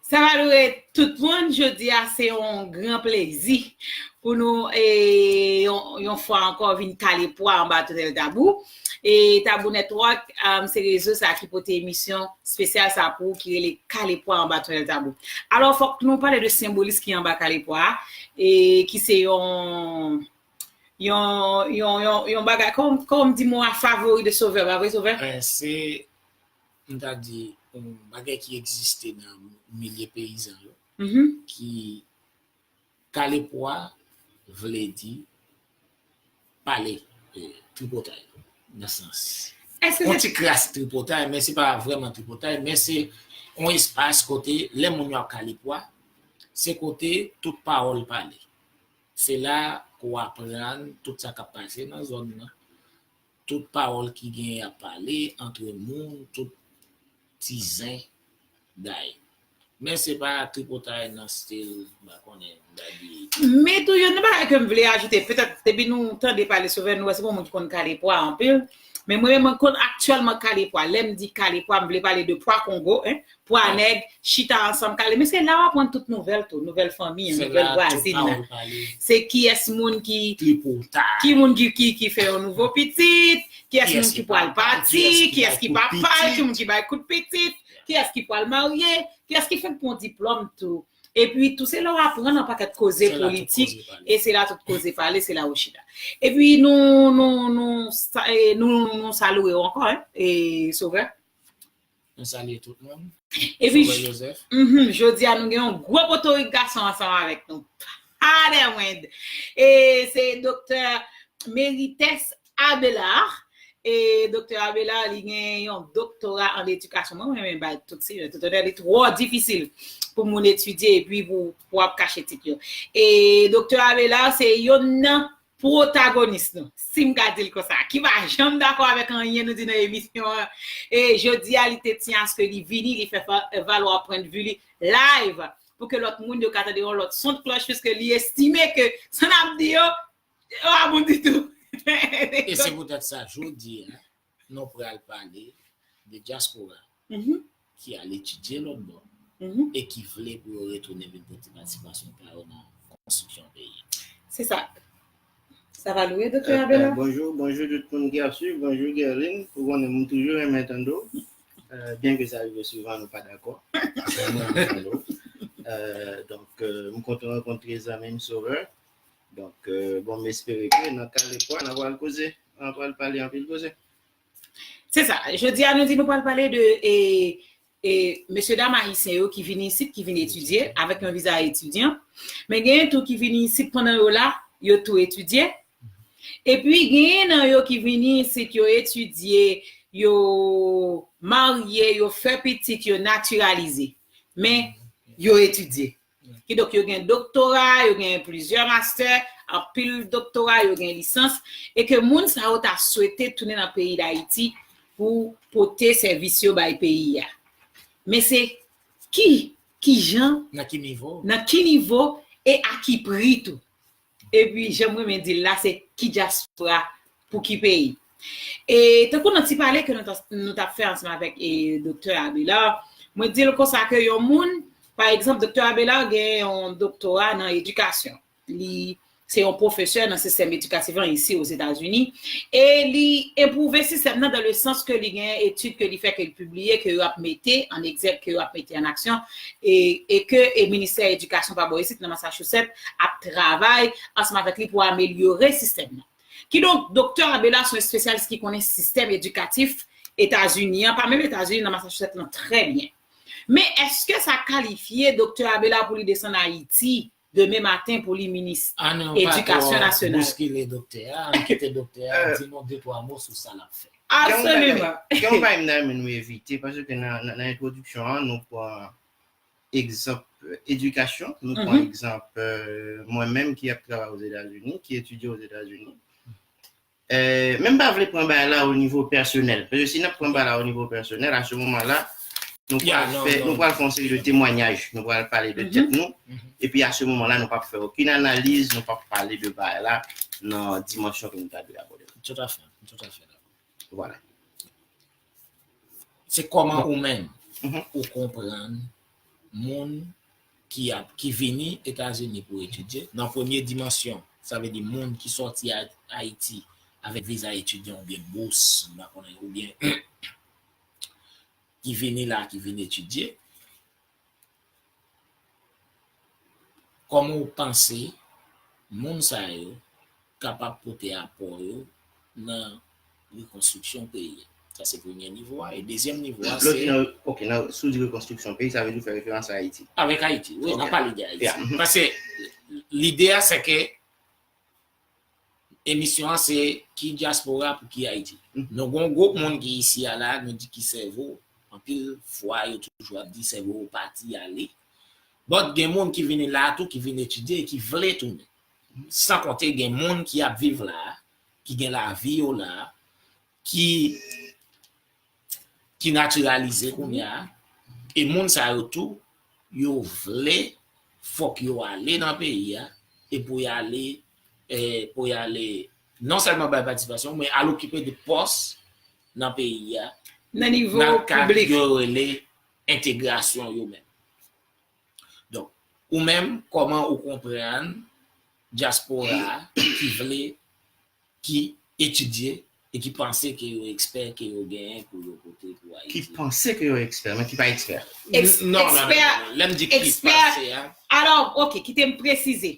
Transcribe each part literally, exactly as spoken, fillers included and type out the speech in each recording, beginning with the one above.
Sa va loure tout moun, jodi a se yon gran plezi pou nou e, yon, yon fwa ankò vin kale pwa anba tounen Tabou. E Tabou Network, um, se rezo sa ki pote emisyon espesyal sa pou ou ki rele Kale pwa anba tounen Tabou. Alò, fòk nou pale de senbolis ki anba kale pwa a, e ki se yon yon, yon, yon, yon bagay, kòman, kòman m di mo a, favori de Sovè, pa vre, Sovè? Eh, se, m ta di, yon bagay ki egziste nan milye peyizan yo, ki kale pwa vle di pale, eh, tripotay, nan sans. Yon ti kras tripotay, men se pa vrèman tripotay, men se yon espas kote lè moun yo ap kale pwa, se kote tout pawòl pale. Se la ke w aprann tout sa k ap pase nan zòn nan. Tout pawòl ki genyen ap pale antre moun, tout ti zen day. Men se pa tripotay nan stil, m pa konnen, m ta di. Men tou, youn nan bagay ke m vle ajoute, petèt, depi nou tande pale Sovè, nou wè se pa yon moun ki konn kale pwa anpil. Men mwen menm, mwen konn aktyèlman kale pwa. Lè m di kale pwa, m vle pale de pwa Kongo, en. Pwa nèg, chita ansanm, kale. Men se la w aprann tout nouvèl tou, nouvèl fanmi an, nouvèl vwazin nan. Se kiyès moun ki, ki moun ki, ki, ki fè yon nouvo pitit, kiyès moun ki pral pati, kiyès ki papa l, ki moun ki bay kout pitit, kiyès ki pral marye, kiyès ki fenk pran diplòm tou. Epi tou, se la w aprann yon pakèt koze politik, e se la tout koze pale, se la w chita. Epi nou, nou, nou, sa- e nou, nou salye w ankò, en, e Sovè. Nou salye tout moun. Epi, Sovè Joseph. Mhm, jodi a, nou gen yon gwo potorik gason ansanm avèk nou. Pa de mwen. E se Doktè Merites Abelard. E Doktè Abelard, li gen yon doktora an edikasyon. Mwen, mwen renmen bay tout se, tout onè, li twò difisil pou moun etidye epi pou, pou ap kache tit yo. E Doktè Abelard, se youn nan pwotagonis nou, si m ka di l konsa, ki pa janm dakò avèk anyen nou di nan emisyon an. E jodi a, li te tyen aske li vini, li fè va- valwa pwennvi li live, pou ke lòt moun yo ka tande yon lòt son de klòch, piske li estime ke sa n ap di yo, yo pa bon ditou. E se poutèt sa, jodi a, nou pral pale de dyaspora ki al etidye lòt bò e ki vle pou yo retounen vin pote patisipasyon pa yo nan konstriksyon peyi a. Se sa. Sa va loure, Doktè Abelard? Bonjou, bonjou tout moun ki ap swiv. Bonjou, Guerline. Ou konnen, m toujou renmen tande w. Euh, byen ke sa rive souvan, nou pa dakò. Mwen renmen tande w. Euh, donk, euh, m kontan rankontre zanmi m Sovè. Donk, euh, bon, m espere ke nan kale pwa, n a pral koze, n a pral pale anpil koze. Se sa. Jodi a, nou di nou pral pale de, e, e, mesye dam ayisyen yo ki vini isit, ki vin etidye avèk yon viza etidyan. Men genyen tou ki vini isit pandan yo la, yo tou etidye. Epi genyen nan yo ki vini isit, yo etidye, yo marye, yo fè pitit, yo natiralize. Men yo etidye. Kidonk, yo gen doktora, yo gen plizyè mastè, anpil doktora, yo gen lisans, e ke moun sa yo ta swete tounen nan peyi Dayiti pou pote sèvis yo bay peyi a. Men se ki, ki jan, nan ki nivo, nan ki nivo e a ki pri tou. Epi, jan m renmen di l la, se ki dyaspora pou ki peyi. E tankou nan ti pale ke nou t ap, nou t ap fè ansanm avèk, e, Doktè Abelard, mwen di l konsa ke yon moun, pa egzanp, Doktè Abelard gen yon doktora nan edikasyon. Li se yon pwofesè nan sistèm edikatif lan isi Ozetazini. E li epwouve sistèm nan dan le sans ke li gen etid ke li fè, ke li pibliye, ke yo ap mete an egzèk, ke yo ap mete an aksyon, e, e ke, e, Ministè Edikasyon pa bò isit nan Massachusetts ap travay ansanm avèk li pou amelyore sistèm nan. Kidonk, Doktè Abelard se yon espesyalis ki konnen sistèm edikatif Etazini an, pa menm Etazini, nan Massachusetts lan trè byen. Men èske sa kalifye Doktè Abelard pou li desann Ayiti demen maten pou li minis edikasyon nasyonal? Bouskile doktè a, ann kite doktè a di nou de twa mo sou sa l ap fè. Absoliman. Gen yon bagay m ta renmen nou evite, paske nan, nan, nan entwodiksyon an, nou pran egzanp, euh, edikasyon, nou pran egzanp, euh, mwen menm ki ap travay Ozetazini, ki etidye Ozetazini. Euh, men m pa vle pran bagay la o nivo pèsonèl. Paske si n ap pran bagay la o nivo pèsonèl, a se moman la, nou pral fè, nou pral fè yon seri de temwanyaj, nou pral pale de tèt nou, epi a se moman la, nou p ap fè okenn analiz, nou p ap pale de bagay la nan dimansyon ke nou ta dwe abòde. Tout à fait, tout à fait dakò. Vwala. Se kòman ou menm, ou konprann moun ki ap, ki vini Etazini pou etidye, nan premye dimansyon, sa vle di moun ki sòti Ayiti avèk viza etidyan oubyen bous, m pa konnen, oubyen ki vini la, ki vin etidye, kòman w panse moun sa yo kapab pote apò yo nan rekonstriksyon peyi a? Sa se premye nivo a. E dezyèm nivo a, se... Lè w di nan, ok, nan, si w di rekonstriksyon peyi, sa vle di w fè referans a Ayiti. Avèk Ayiti, wi, n ap pale de Ayiti. Paske lide a, se ke emisyon an se ki dyaspora pou ki Ayiti. Nou gen yon gwoup moun ki isi a la, nou di ki sèvo, anpil fwa yo toujou ap di sèvo yo pati ale. But gen moun ki vini la tou, ki vin etidye e ki vle tounen. San konte gen moun ki ap viv la, ki gen lavi yo la, ki ki natiralize kounye a, e moun sa yo tou, yo vle, fòk yo ale nan peyi a, e pou y ale, e pou y ale, non sèlman bay patisipasyon, men al okipe de pòs nan peyi a, nan nivo piblik, yo rele entegrasyon yo menm. Donk, ou menm, kòman ou konprann dyaspora a ki vle ki etidye e ki panse ke yo ekspè ke yo genyen pou yo pote pou Ayiti. Ki panse ke yo ekspè, men ki pa ekspè. Ex- Non, non, non, ekspè, non, non. Lè m di ki ekspè, panse a. Alò, ok, kite m presize.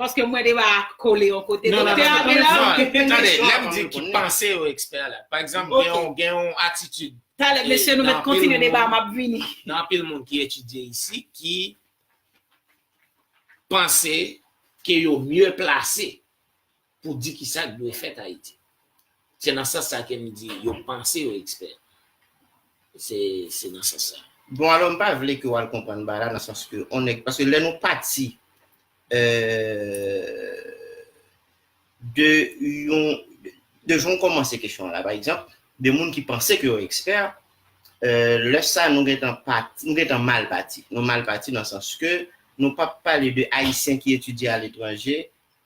Paske mwen deba a kole yon kote. Non, non, doktè non, non, Abela, non, tande, lè m di ki panse yo ekspè la. Pa egzanp, gen yon, gen yon atitid. Talè, mesye, nou mèt kontinye deba a, m ap vini. Nan anpil moun ki etidye isi, ki panse ke yo mye plase pou di ki sa k dwe fèt Ayiti. Se nan sans sa ke m di yo panse yo ekspè. Se, se nan sans sa. Bon, alò, m pa vle ke w al konprann bagay la nan sans ke on nèg, paske lè nou pati, euh, de yon, de jan w kòmanse kesyon an la, pa egzanp, de moun ki panse ke yo ekspè, euh, lè sa nou gentan pati, nou gentan mal pati. Nou mal pati nan sans ke nou p ap pale de Ayisyen ki etidye aletranje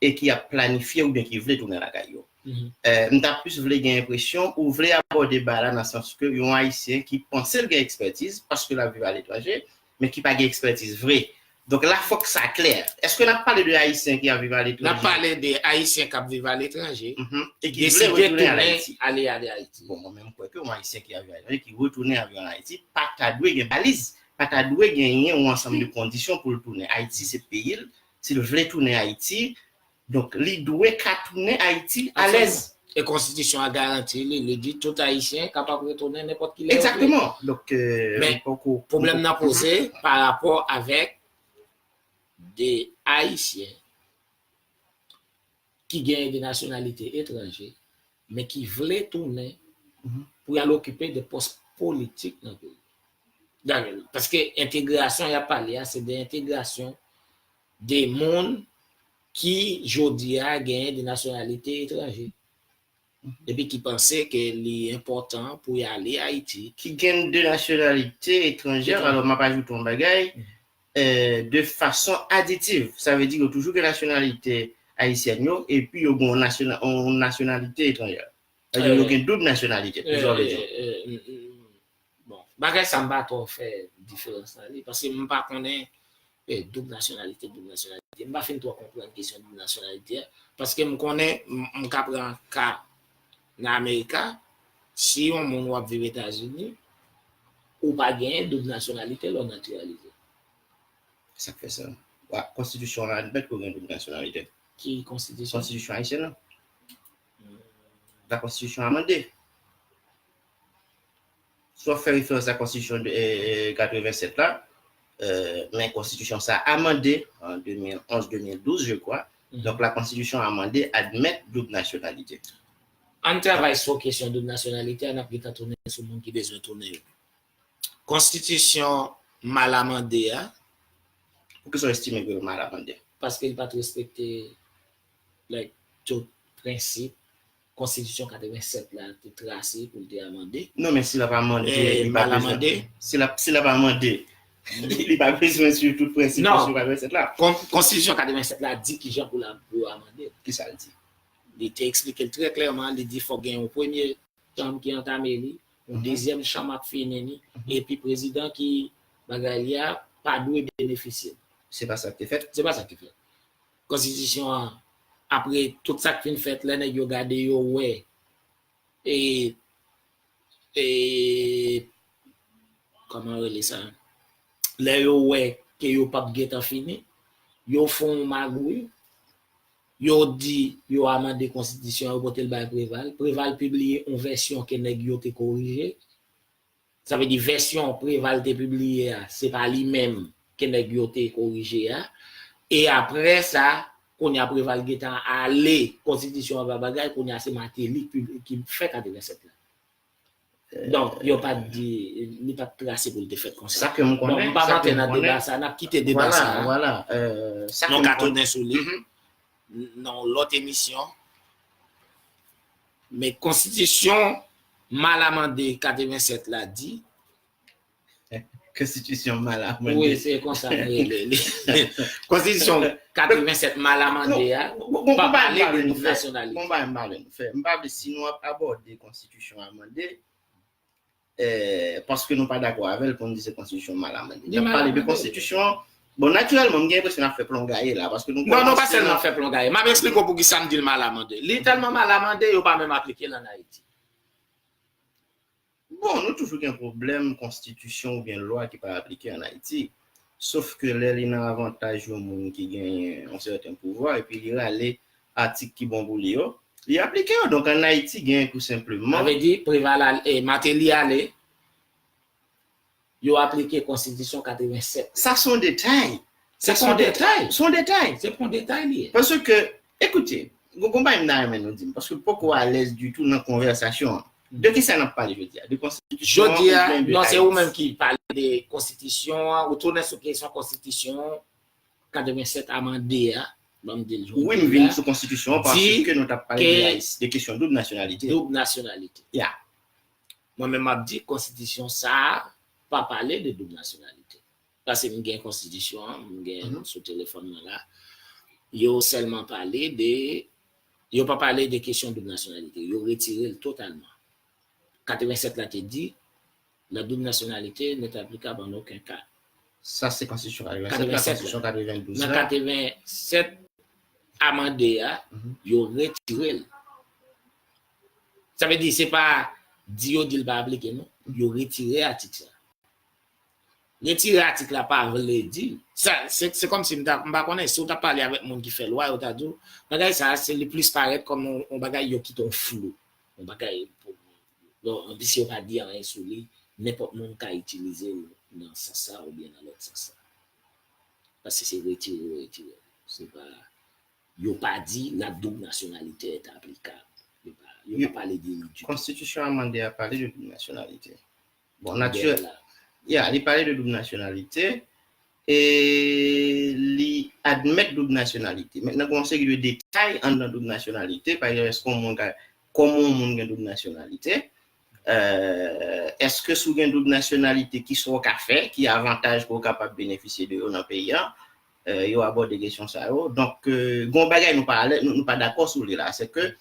e ki ap planifye oubyen ki vle tounen lakay yo. Mhm. Euh, m ta plis vle gen enpresyon ou vle abòde bagay la nan sans ke yon Ayisyen ki panse l gen ekspètiz paske l ap viv aletranje, men ki pa gen ekspètiz vre. Donk la, fòk sa klè. Èske n ap pale de Ayisyen ki ap viv aletranje? N ap pale de Ayisyen k ap viv aletranje, mhm, e ki vle retounen al Ayiti. Ale, ale Ayiti. Bon, mwen menm, m kwè ke yon Ayisyen ki ap viv aletranje, ki retounen al viv an Ayiti, pa ta dwe gen baliz, pa ta dwe genyen yon ansanm de kondisyon pou l tounen. Ayiti se peyi l, si l vle tounen Ayiti, donk, li dwe ka tounen Ayiti alèz. E konstitisyon an garanti li, li di tout Ayisyen kapab retounen nenpòt ki lè yo vle. Egzakteman. Donk, euh, men pwoblèm nan poze pa rapò avèk de Ayisyen ki genyen de nasyonalite etranje, men ki vle tounen pou y al okipe de pòs politik nan peyi. Paske entegrasyon y ap pale a, se de entegrasyon de moun ki, jodi a, genyen de nasyonalite etranje. Epi ki panse ke li enpòtan pou y ale Ayiti. Ki gen de nasyonalite etranjè, alò, m ap ajoute yon bagay, euh, de fason aditiv. Sa vle di yo toujou gen nasyonalite ayisyèn yo, epi yo gen yon nasyona-, yon nasyonalite etranjè. Sa vle di yo gen doub nasyonalite, plizyè vle di. Bon, bagay sa m pa twò fè diferans nan li, paske m pa konnen, eh, doub nasyonalite, doub nasyonalite. M pa fin twò konprann kesyon doub nasyonalite a, paske m konnen, m, m ka pran ka nan Amerika, si yon moun w ap viv Etazini, ou pa genyen doub nasyonalite lè w natiralize. Sa k fè sa? Wa, konstitisyon an admèt ke w gen doub nasyonalite. Ki konstitisyon? Konstitisyon ayisyèn nan. Hmm. La konstitisyon amande. Si w ap fè referans a konstitisyon de, eh, eh, katrevennsèt la, euh, men konstitisyon sa a amande an de mil onz, de mil douz, je crois. Mhm. Donk, la konstitisyon amande admèt doub nasyonalite. Ann travay sou kesyon doub nasyonalite a, n ap gentan tounen sou moun ki bezwen tounen yo. Konstitisyon mal amande a. Poukisa w estime ke l mal amande? Paske l pa t respekte, like, tout prensip konstitisyon katrevennsèt la te trase pou l te amande. Non, men si l ap amande, li pa bezwen, si l ap, si l ap amande, li pa bezwen swiv tout prensip konstitisyon katrevennsèt la. Kon-, konstitisyon katrevennsèt la di kijan pou l ap, pou yo amande l. Kisa l di? Li te eksplike l trè klèman, li di fòk gen yon premye chanm ki antame li, yon dezyèm chanm ap fini li, epi prezidan ki bagay li a, pa dwe benefisye l. Se pa sa k te fèt. Se pa sa k te fèt. Konstitisyon an, apre tout sa k fin fèt, lè nèg yo gade, yo wè, e, e, kòman yo rele sa? Lè yo wè ke yo p ap gentan fini, yo fè yon magouy, yo di yo amande konstitisyon an, yo pote l bay Preval. Preval pibliye yon vèsyon ke nèg yo te korije. Sa vle di vèsyon Preval te pibliye a, se pa li menm ke nèg yo te korije a. E apre sa, kounye a Preval gentan ale, konstitisyon an pa bagay, kounye a se Martelly ki pib-, ki fè katrevennsèt la. Donk, yo pa t di, li pa t trase pou l te fèt konsa. Sa ke m konnen, bon, m pa sa ke antre m nan konnen, deba sa, n ap kite deba vwala, sa a. Vwala, euh, sa ke m konnen. Nou ka tounen sou li. Mhm. Nan yon lòt emisyon. Men konstitisyon mal amande katrevennsèt la di. Konstitisyon mal amande. Wi, se konsa nou rele li. Konstitisyon katrevennsèt mal amande a, non, bon, bon, pa pale de doub nasyonalite. Bon, bon, bon, bon, m pa vle nou fè. M pa vle si nou ap abòde konstitisyon amande, eh, paske nou pa dakò avè l pou n di se konstitisyon mal amande. N ap pale de konstitisyon. Bon, natirèlman, m gen enpresyon n ap fè plon gaye la, paske nou... Non, non, pa sèlman fè plon gaye. M ap eksplike w poukisa m di l mal amande. Li tèlman mal amande, yo pa menm aplike l ann Ayiti. Bon, nou toujou gen pwoblèm konstitisyon oubyen lwa ki pa aplike ann Ayiti. Sof ke lè li nan avantaj yon moun ki genyen yon sèten pouvwa, epi li rale atik ki bon pou li yo, li aplike yo. Donk, ann Ayiti, gen tou senpleman... Sa vle di, Preval al-, e, Martelly ale, yo aplike konstitisyon katrevennsèt. Sa se yon detay. Se pa yon detay. Se yon detay. Se pa yon detay li ye. Paske, ekoute, gon, gon bagay m ta renmen nou di m, paske m poko alèz ditou nan konvèsasyon an. De ki sa n ap pale jodi a? De konstitisyon an oubyen de Ayiti? Jodi a, non, se ou menm ki pale de konstitisyon an, ou tounen sou kesyon konstitisyon katrevennsèt amande a, ban m di l jodi a. Wi, m vin sou konstitisyon an paske nou t ap pale de Ayiti, de kesyon doub nasyonalite. Doub nasyonalite. Ya. Mwen menm m ap di konstitisyon sa a pa pale de doub nasyonalite. Paske m gen konstitisyon an, m gen sou telefòn mwen la. Yo sèlman pale de, yo pa pale de kesyon doub nasyonalite. Yo retire l totalman. Katrevennsèt la te di, la double nationalité n'est applicable en aucun cas. Sa se konstitisyon katrevennsèt la, konstitisyon katrevendouz la. Nan katrevennsèt amande a, yo retire l. Sa vle di, se pa di yo di l pa aplike, non. Yo retire atik sa. Retire atik la pa vle di, sa, se, se kòmsi m ta, m pa konnen, si w ta pale avèk moun ki fè lwa, yo ta di w, bagay sa, se li plis parèt kòm yon, yon bagay yo kite yon flou. Yon bagay, bon, anplis yo pa di anyen sou li, nenpòt moun ka itilize l nan sans sa oubyen nan lòt sans sa. Paske se retire yo retire. Se pa, yo pa di la double nationalité est applicable. Yo pa, yo pa pale de li ditou. Konstitisyon amande a pale de double nationalité. Bon, natirèl, ya, li pale de doub nasyonalite, e li admèt doub nasyonalite. Mentnan, gen yon seri de detay anndan doub nasyonalite. Pa egzanp, èske yon moun ka, kòman yon moun gen doub nasyonalite? Euh, èske si w gen doub nasyonalite, kisa w ka fè, ki avantaj ke w kapab benefisye de yo nan peyi a? Euh, yo abòde kesyon sa yo. Donk, euh, gen yon bagay nou pa alè, nou, nou pa dakò sou li la, se ke,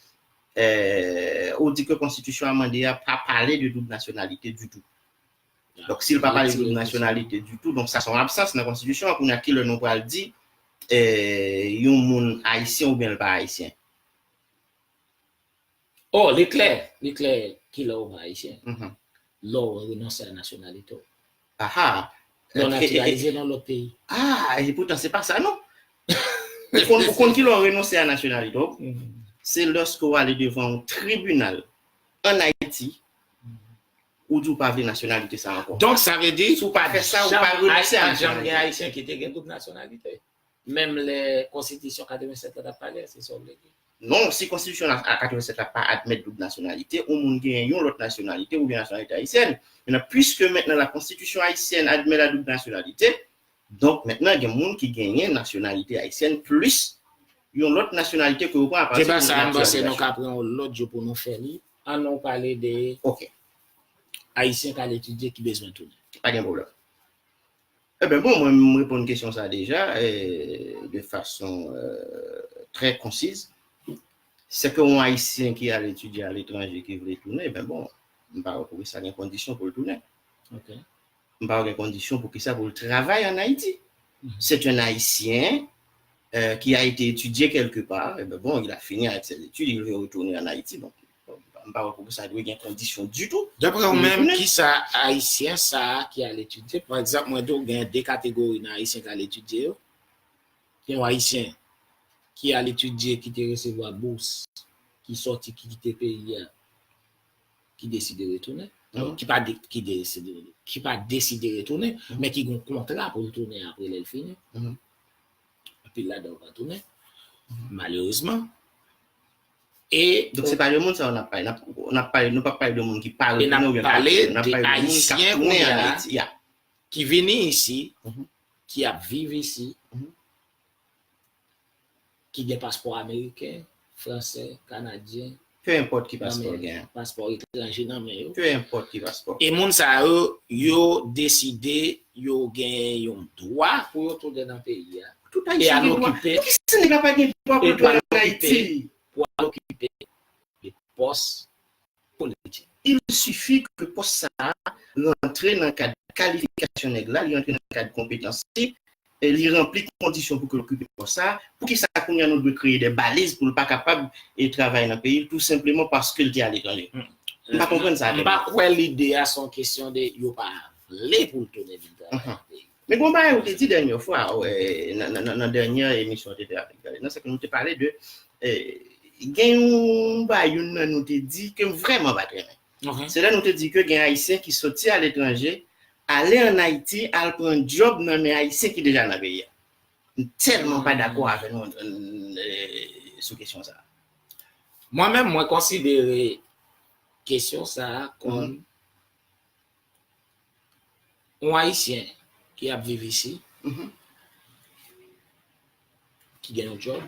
euh, ou di ke konstitisyon amande a pa pale de doub nasyonalite ditou. Donk, si l pa pale de doub nasyonalite ditou, donk sa se yon absans nan konstitisyon an. Kounye a, kilè nou pral di, eh, yon moun ayisyen oubyen l pa ayisyen? Oh, li klè, li klè kilè w pa ayisyen. Lè w renonse a nasyonalite w. Aha. Lè w natiralize nan lòt peyi. Ah, e poutan se pa sa, non. Ou konn, ou konn kilè w renonse a nasyonalite w? Se lòske w ale devan yon tribinal ann Ayiti, ou di w pa vle nasyonalite sa ankò. Donk, sa vle di, si w pa fè sa, ou pa renonse a nasyonalite. Ayisyen ki te gen doub nasyonalite. Menm lè konstitisyon katrevennsèt la t ap pale, se sa w vle di? Non, si konstitisyon a katrevennsèt la pa admèt doub nasyonalite, yon moun genyen yon lòt nasyonalite oubyen nasyonalite ayisyèn. Mentnan, puiske mentnan la konstitisyon ayisyèn admèt la double nationalité, donk mentnan gen moun ki genyen nasyonalite ayisyèn plis yon lòt nasyonalite ke yo pran apati de natiralizasyon. Deba sa a, m panse nou ka pran yon lòt jou pou nou fè li. Ann nou pale de Ayisyen k al etidye ki bezwen tounen. Pa gen pwoblèm. Eben, bon, mwen, m reponn kesyon sa a deja, eh, de fason, eh, trè konsiz. Se ke yon Ayisyen ki al etidye aletranje, ki vle tounen, eben, bon, m pa wè poukisa gen kondisyon pou l tounen. Ok. m pa wè gen kondisyon pou ki sa pou l travay an Ayiti. C'est un Haïtien euh, qui a été étudié quelque part, et ben bon, il a fini avec ses études, il veut retourner en Haïti. Donc, m pa wè pou ki sa dwe gen kondisyon ditou. Daprè ou menm, ki sa Ayisyen sa a ki al etidye? Pa egzanp, mwen di w gen de kategori nan Ayisyen ki al etidye yo. Gen yon Ayisyen ki al etidye, ki te resevwa bous, ki sòti, ki kite peyi a, ki deside retounen. Ki pa de, ki deside, ki pa deside retounen, men ki gen yon kontra pou l tounen apre lè l fini. Anpil ladan yo pa tounen, malerezman. E Donk, se pa de moun sa yo n ap pale. N ap, n ap pale, nou p ap pale de moun ki pa retounen oubyen pa retounen. N ap pale de moun k ap tounen an Ayiti. Ki vini isi, ki ap viv isi, ki gen paspò ameriken, fransè, kanadyen, Peu importe ki paspò l gen. Paspò etranje nan men yo. Peu importe ki paspò. E moun sa yo, yo deside yo gen yon dwa pou yo tounen nan peyi a. Tout Ayisyen gen dwa. Pou ki sa nèg la pa gen dwa pou l tounen an Ayiti? Pou al okipe de pòs politik. Il suffit que pòs sa a rantre nan kad kalifikasyon nèg la, li rantre nan kad konpetans li, e li ranpli kondisyon pou ke l okipe pòs sa a, poukisa kounye a nou dwe kreye de baliz pou l pa kapab e travay nan peyi l, tou senpleman paske l te aletranje? M pa konprann sa. M pa kwè lide a se yon kesyon de yo pa vle pou l tounen vin travay nan peyi. Men gon bagay ou te di dènyè fwa, nan, nan, nan, nan dènyè emisyon ou te fè avèk Galenan, se ke nou te pale de, eh, gen yon bagay youn nan nou te di ke m vrèman pa t renmen. Se lè nou te di ke gen Ayisyen ki soti aletranje, ale an Ayiti, al pran djòb nan men Ayisyen ki deja nan peyi a. M tèlman pa dakò avè nou, eh, sou kesyon sa a. Mwen menm, mwen konsidere kesyon sa a kòm yon Ayisyen ki ap viv isi, ki gen yon djòb,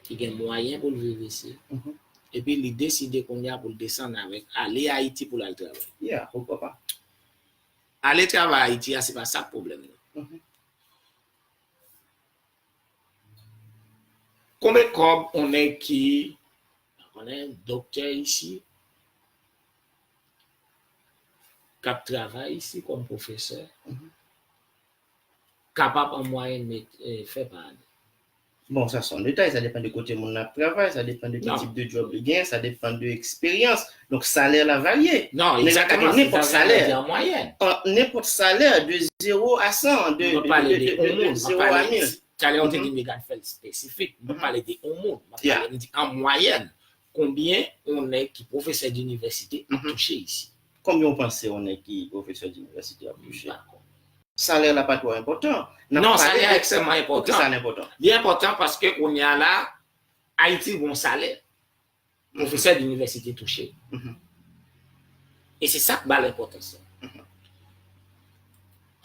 ki gen mwayen pou l viv isi, epi li deside kounye a pou l desann avèk ale Ayiti pou l al travay. Yeah, poukwa pa? Ale travay Ayiti a, se pa sa k pwoblèm nan. Konbyen kòb yon nèg ki, pa konnen, doktè isi, k ap travay isi kòm pwofesè, kapab an mwayèn met, eh, fè pa ane? Bon, sa se yon detay, sa depann de kote moun nan ap travay, sa depann de ki tip de djòb li gen, sa depann de eksperyans. Donk, salè la varye. Non, egzakteman, se sa m di an mwayèn. Nenpòt salè, de zewo a san, de, de, de, de, de zewo a mil. Talè ou te di Megan fè l espesifik. M pa pale de yon moun. M ap pale, m di an mwayèn, konbyen yon nèg ki pwofesè dinivèsite ap touche isi? Konbyen w panse yon nèg ki pwofesè dinivèsite ap touche? Salè la pa twò enpòtan. Non, salè a ekstrèmman enpòtan. Poukisa l enpòtan? Li enpòtan paske kounye a la, Ayiti gon salè pwofesè dinivèsite touche. E se sa k ba l enpòtans lan.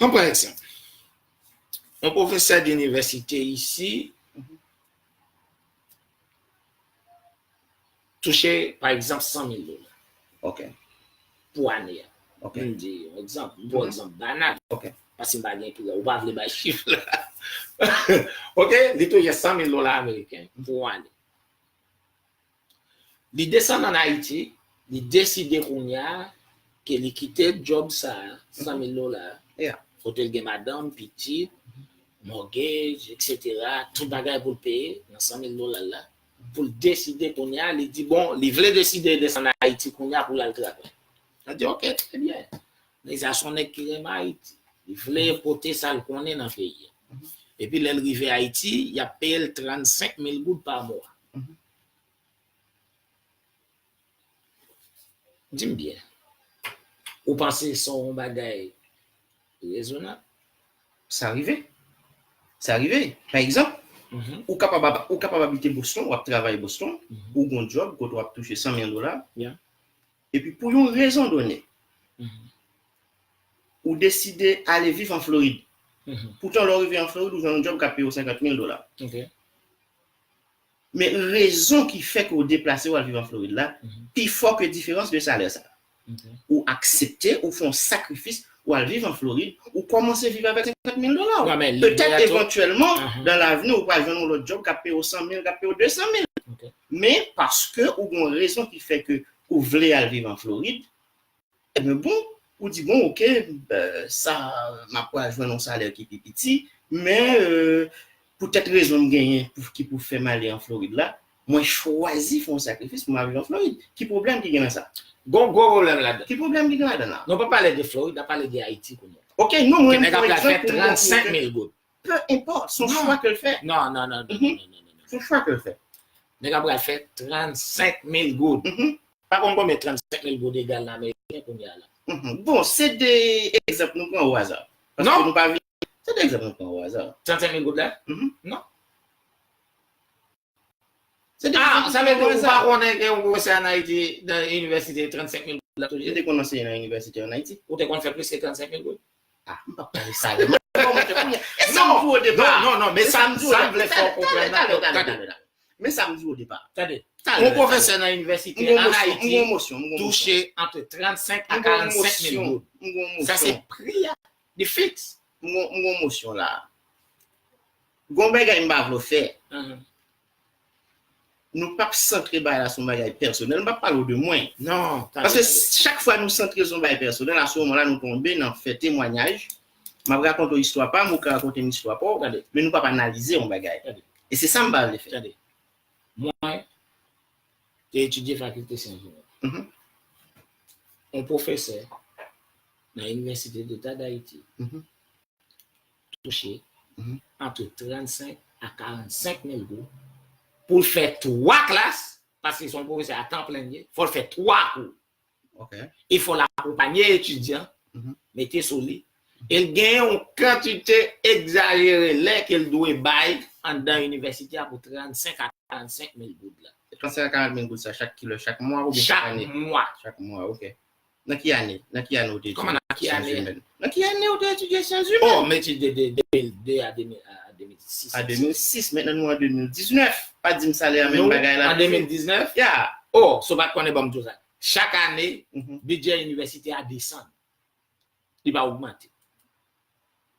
Ann pran egzanp. Yon pwofesè dinivèsite isi touche, pa egzanp, san mil dola. Ok. Pou ane a. Ok. M di yon egzanp, m pran egzanp banal. Ok. Paske m pa gen pou, ou pa vle bay chif la. Ok, li touche san mil dola ameriken pou ane. Li desann ann Ayiti, li deside kounye a ke li kite djòb sa a, san mil dola, kote l gen madanm, pitit, mortgage, et cetera, tout bagay pou l peye nan san mil dola l la, pou l deside kounye a, li di, bon, li vle deside desann Ayiti kounye a pou l al travay. Sa di, ok, trè byen. Nèg sa se yon nèg ki renmen Ayiti. Li vle pote sa l konnen nan peyi a. Epi lè l rive Ayiti, y ap peye l trannsenk mil goud pa mwa. Di m byen, ou panse se yon bagay rezonab? Sa rive. Sa rive. Pa egzanp, ou kapab, ou kapab abite Boston, w ap travay Boston, ou gon djòb kote w ap touche san mil dola. Epi pou yon rezon done, ou deside ale viv an Florid. Poutan, lè w rive an Florid, ou jwenn yon djòb k ap peye w senkant mil dola. Men rezon ki fè ke w deplase w al viv an Florid la, pi fò ke diferans de salè sa. Ou aksepte, ou fè yon sakrifis, ou al viv an Florid, ou kòmanse viv avèk senkant mil dola w. Petèt, evantyèlman, dan lavni, ou pral jwenn yon lòt djòb k ap peye w san mil, k ap peye w de san mil. Men, paske ou gen yon rezon ki fè ke ou vle al viv an Florid, ebyen, bon, Ou di, bon, oke, sa, m ap pral jwenn yon salè ki pi piti, men poutèt rezon m genyen ki pou fè m ale an Florid la, mwen chwazi fè yon sakrifis pou m al viv an Florid. Ki pwoblèm ki gen nan sa? Gon gwo pwoblèm ladan. Ki pwoblèm ki gen ladan la? Nou pa pale de Florid, n ap pale de Ayiti kounye a. Oke, non, mwen, nèg ap pral fè trannsenk mil goud. Peu importe, se yon chwa ke l fè. Non, non, non, non, non, non, non, non. Se yon chwa ke l fè. Nèg ap pral fè trannsenk mil goud. Pa konn konbyen trannsenk mil goud egal nan ameriken kounye a la. Bon, se de egzanp nou pran o aza. Paske nou pa vin, se de egzanp nou pran o aza. Trannsenk mil goud la? Non. Se de egzanp nou pran o aza. Ah, sa vle di ou pa konnen gen yon pwofesè an Ayiti nan inivèsite trannsenk mil goud la toujou? Mwen te konn anseye nan inivèsite an Ayiti. Ou te konn fè plis ke trannsenk mil goud? Ah, m p ap pale salè. Mwen, mwen, mwen, mwen, e sa m di w o depa. Non, non, non, men sa m di w, sa m vle fè w konprann nan, tande, tande, tande, tande. Men sa m di w o depa. Tande. Yon pwofesè nan inivèsite an Ayiti touche ant trannsenk a karannsenk mil goud. Sa se pri a, li fiks. M gon, m gon mosyon la. Gon bagay m pa vle w fè. Nou p ap santre bagay la sou yon bagay pèsonèl. M p ap pale w de mwen. Non, tande, tande. Paske chak fwa nou santre sou yon bagay pèsonèl, a se moman la nou tonbe nan fè temwayaj. M ap rakonte w istwa pa m, ou ka rakonte m istwa pa w, men nou p ap analize yon bagay. E se sa m pa vle fè. Tande. Mwen te etidye fakilte syans imen. Yon pwofesè nan Inivèsite Deta d Ayiti touche ant trannsenk a karannsenk mil goud pou l fè twa klas, paske se yon pwofesè a tan plen li ye, fò l fè twa kou. E fò l akonpanye etidyan, mete sou li. E l gen yon kantite egzajere lè ke l dwe bay anndan inivèsite a pou trannsenk a karannsenk mil goud la. Trannsenk a karannsenk mil goud sa chak kilè, chak mwa oubyen chak ane? Chak mwa. Chak mwa, oke. Nan ki ane? Nan ki ane ou te etidye syans imèn? Nan ki ane ou te etidye syans imèn? Oh, m etidye de de mil de a de mil, a de mil sis. A de mil sis, mentnan nou an de mil diznèf. Pa di m salè a menm bagay la. An de mil diznèf? Ya. Oh, si w pa t konnen, ban m di w sa. Chak ane, bidjè inivèsite a desann. Li pa ogmante.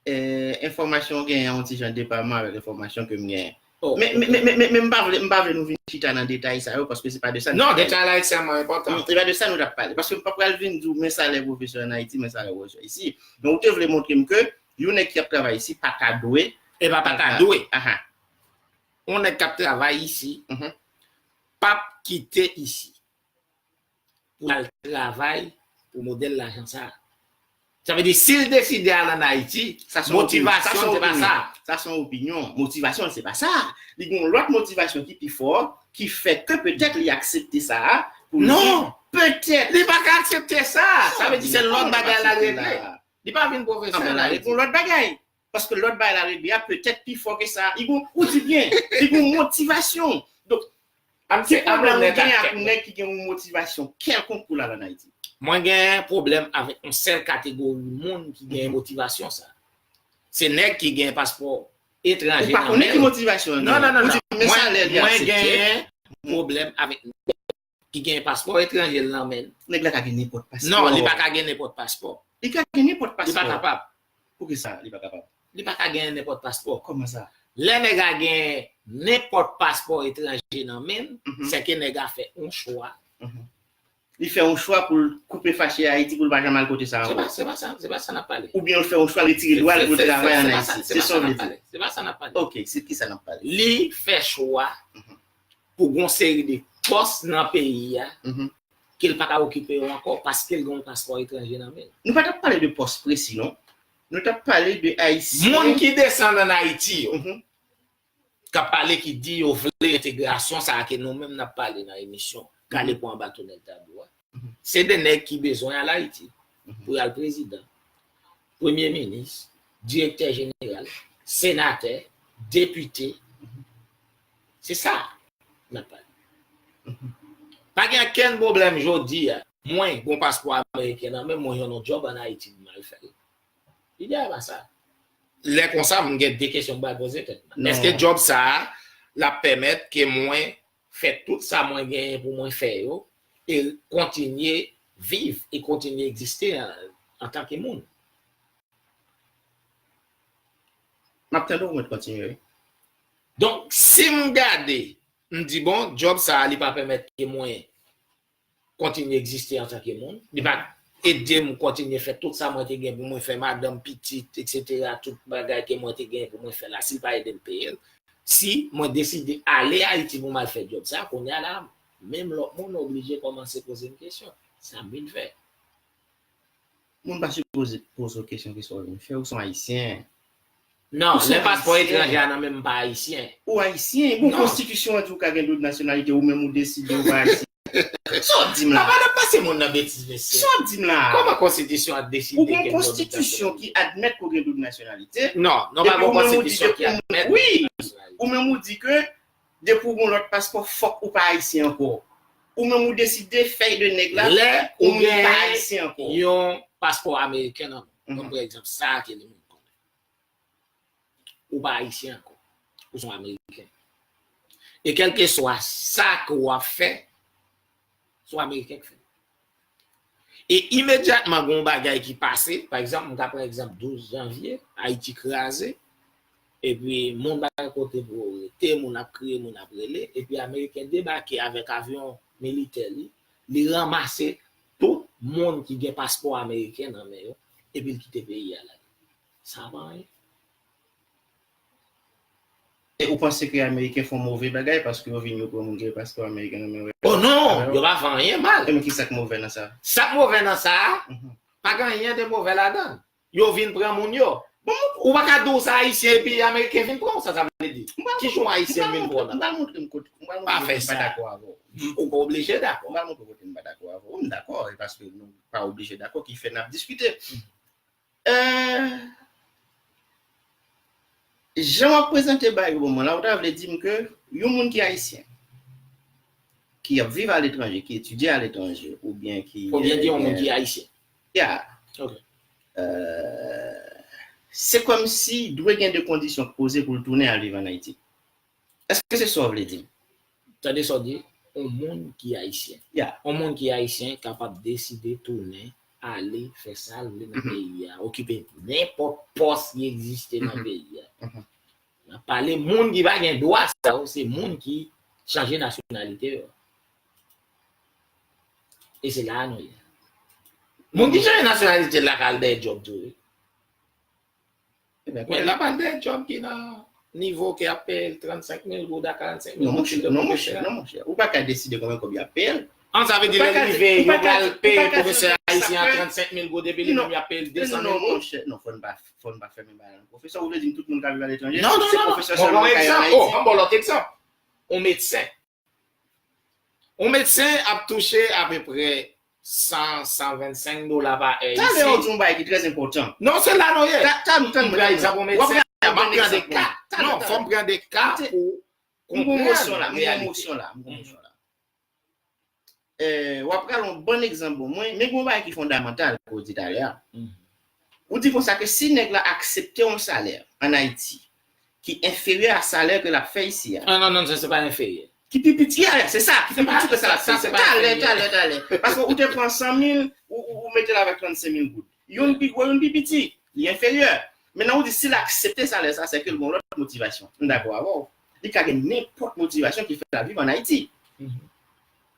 Eh, enfòmasyon w genyen an yon ti jan depaman avèk enfòmasyon ke m genyen. Men, men, men, men, men, men m pa vle, m pa vle nou vin chita nan detay sa yo, paske se pa de sa nou t ap pale. Non, detay la ekstrèmman enpòtan. Se pa de sa nou t ap pale. Paske m pa pral vin di w, men salè pwofesè an Ayiti, men salè pwofesè isi. Men ou te vle montre m ke yon nèg ki ap travay isi pa ta dwe. E pa, pa ta dwe. Aha. Yon nèg k ap travay isi p ap kite isi pou l al travay pou modèl lajan sa a. Sa vle di, si l deside al ann Ayiti, motivasyon l se pa sa. Sa se yon opinyon. Motivasyon l se pa sa. Li gen yon lòt motivasyon ki pi fò, ki fè ke petèt li aksepte sa a, pou l di petèt. Non! Li pa ka aksepte sa. Sa vle di se lòt bagay l al regle. Li pa vin pwofesè la, li gon lòt bagay. Paske lòt bagay la regle a petèt pi fò ke sa. Li gon, ou di byen, li gon motivasyon. Donk, ki pwoblèm nou genyen ak nèg ki gen yon motivasyon kèlkonk pou l al ann Ayiti? Mwen gen pwoblèm avèk yon sèl kategori moun ki gen motivasyon sa. Se nèg ki gen paspò etranje nan men l. Ou pa konnen ki motivasyon l genyen. Non, non, non, non. Ou di men salè li aksepte. Mwen, mwen gen pwoblèm avèk nèg ki gen paspò etranje l nan men l. Nèg la ka gen nenpòt paspò. Non, li pa ka gen nenpòt paspò. Li ka gen nenpòt paspò. Li pa kapab. Poukisa li pa kapab? Li pa ka gen nenpòt paspò. Kòman sa? Lè nèg la gen nenpòt paspò etranje nan men l, se ke nèg la fè yon chwa. Li fè yon chwa pou l koupe fache Ayiti, pou l pa janm al kote sa ankò. Se pa, se pa sa, se pa sa n ap pale. Oubyen l fè yon chwa retire dwa l pou l travay ann Ayiti. Se sa w vle di. Se pa sa n ap pale. Ok, se ki sa n ap pale? Li fè chwa pou gon seri de pòs nan peyi a ke l pa ka okipe yo ankò paske l gen yon paspò etranje nan men l. Nou pa t ap pale de pòs presi, non. Nou t ap pale de Ayisyen. Moun ki desann ann Ayiti yo, k ap pale, ki di yo vle entegrasyon sa a ke nou menm n ap pale nan emisyon Gade pou anba tonèl tablo a. Se de nèg ki bezwen al Ayiti pou y al prezidan, premye minis, direktè jeneral, senatè, depite. Se sa n ap pale. Pa gen okenn pwoblèm jodi a. Mwen, gon paspò ameriken nan men mwen, jwenn yon djòb ann Ayiti pou m al fè l. Lide a pa sa. Lè konsa, m gen de kesyon m pral poze tèt mwen. Èske djòb sa a, l ap pèmèt ke mwen fè tout sa mwen genyen pou mwen fè yo e kontinye viv e kontinye egziste an, antanke moun? M ap tande w, mwen kontinye, wi. Donk, si m gade, m di, bon, djòb sa a, li pa pèmèt ke mwen kontinye egziste antanke moun. Li pa, ede m kontinye fè tout sa mwen te gen pou mwen fè, madanm, pitit, etsetera, tout bagay ke mwen te gen pou mwen fè la, si l pa ede m peye l, si mwen deside ale Ayiti pou m al fè djòb sa, kounye a la, menm lòt moun oblije kòmanse poze m kesyon. Sa m vin fè? Moun pa sipoze poze w kesyon ki sa w vin fè, ou se yon Ayisyen. Non, lè paspò etranje a nan men m, m pa Ayisyen. Ou Ayisyen, gon konstitisyon an di w ka gen doub nasyonalite, ou menm ou deside ou pa Ayisyen. Sa w ap di m la? Papa, n ap pase moun nan betiz, mesye. Sa w ap di m la? Kòman konstitisyon an deside? Ou gon konstitisyon ki admèt ke w gen doub nasyonalite. Non, non, pa gon konstitisyon ki admèt. Wi, ou menm ou di ke depi w gon lòt paspò, fòk ou pa Ayisyen ankò. Ou menm ou deside fèy de nèg la, ou pa Ayisyen ankò. Lè ou gen yon paspò ameriken nan men w, pa egzanp, sa a ke li menm konnen. Ou pa Ayisyen ankò. Ou se yon Ameriken. E kèlkeswa sa ke w ap fè, se yon Ameriken k fè l. E imedyatman gen yon bagay ki pase, pa egzanp, m ka pran egzanp douz janvye, Ayiti kraze, epi moun pa gen kote pou yo rete, moun ap kriye, moun ap rele, epi Ameriken debake avèk avyon militè li, li ranmase tout moun ki gen paspò ameriken nan men yo, epi l kite peyi a la. Sa pa anyen. E ou panse ke Ameriken fè yon move bagay paske yo vin yo pran moun ki gen paspò ameriken nan men yo? Oh non, yo pa fè anyen mal. E men ki sa k move nan sa? Sa k move nan sa, pa gen anyen de move ladan l. Yo vin pran moun yo. Bon, ou pa ka di w se Ayisyen epi Ameriken vin pran w, sa sa vle di? Ki jan yon Ayisyen vin pran w la? M pral montre m kote, m pral montre m kote m pa dakò avè w. Ou pa oblije dakò. M pral montre w kote m pa dakò avè w. M dakò, e paske nou pa oblije dakò ki fè n ap diskite. Jan w ap prezante bagay yo ban mwen la, ou ta vle di m ke yon moun ki ayisyen, ki ap viv aletranje, ki etidye aletranje, oubyen ki. Fò w byen di yon moun ki ayisyen. Ya. Se kòmsi dwe gen de kondisyon k poze pou l tounen al viv ann Ayiti. Èske se sa w vle di m? Tande sa w di, yon moun ki ayisyen. Yon moun ki ayisyen kapab deside tounen, ale, fè sa l vle nan peyi a, okipe nenpòt pòs ki egziste nan peyi a. N ap pale moun ki pa gen dwa sa yo, se moun ki chanje nasyonalite yo. E se la a nou ye. Moun ki chanje nasyonalite l la ka al dèyè djòb tou, wi. Mwen la pa de djòb ki nan nivo ke ap peye l trannsenk mil goud a karannsenk mil goud. Non monchè, non monchè, non monchè. Ou pa ka deside konbyen kòb y ap peye l. An sa vle di lè l rive, yo pral peye pwofesè ayisyen an trannsenk mil goud epi li menm y ap peye l desan mil goud. Non monchè, non, fò n pa, fò n pa fèmen bagay la. Pwofesè, ou vle di m tout moun ka viv aletranje? Non, non, non, non. Mwen ba w egzanp. Oh, an ba w lòt egzanp. Yon medsen. Yon medsen ap touche apeprè san, san vennsenk dola pa è isi. Talè w di yon bagay ki trè enpòtan. Non, se la nou ye. Talè m pran egzanp yon medsen. W ap pran de ka. Non, fò m pran de ka pou konprann reyalite. M gon mosyon la, m gon mosyon la. W ap pran yon bon egzanp pou mwen, men gen yon bagay ki fondamantal ke w di talè a. Ou di konsa ke si nèg la aksepte yon salè ann Ayiti ki enferyè a salè ke l ap fè isi a. Non, non, non, se pa enferyè. Ki pi piti a, se sa, ki pi piti ke sa l ap fè. Talè, talè, talè. Paske ou te pran san mil, ou, ou, ou mete l avèk trannsenk mil goud. Youn pi gwo, youn pi piti. Li enferyè. Mentnan ou di si l aksepte salè sa, se ke l gen yon lòt motivasyon. M dakò avè w. Li ka gen nenpòt motivasyon ki fè l ap viv ann Ayiti.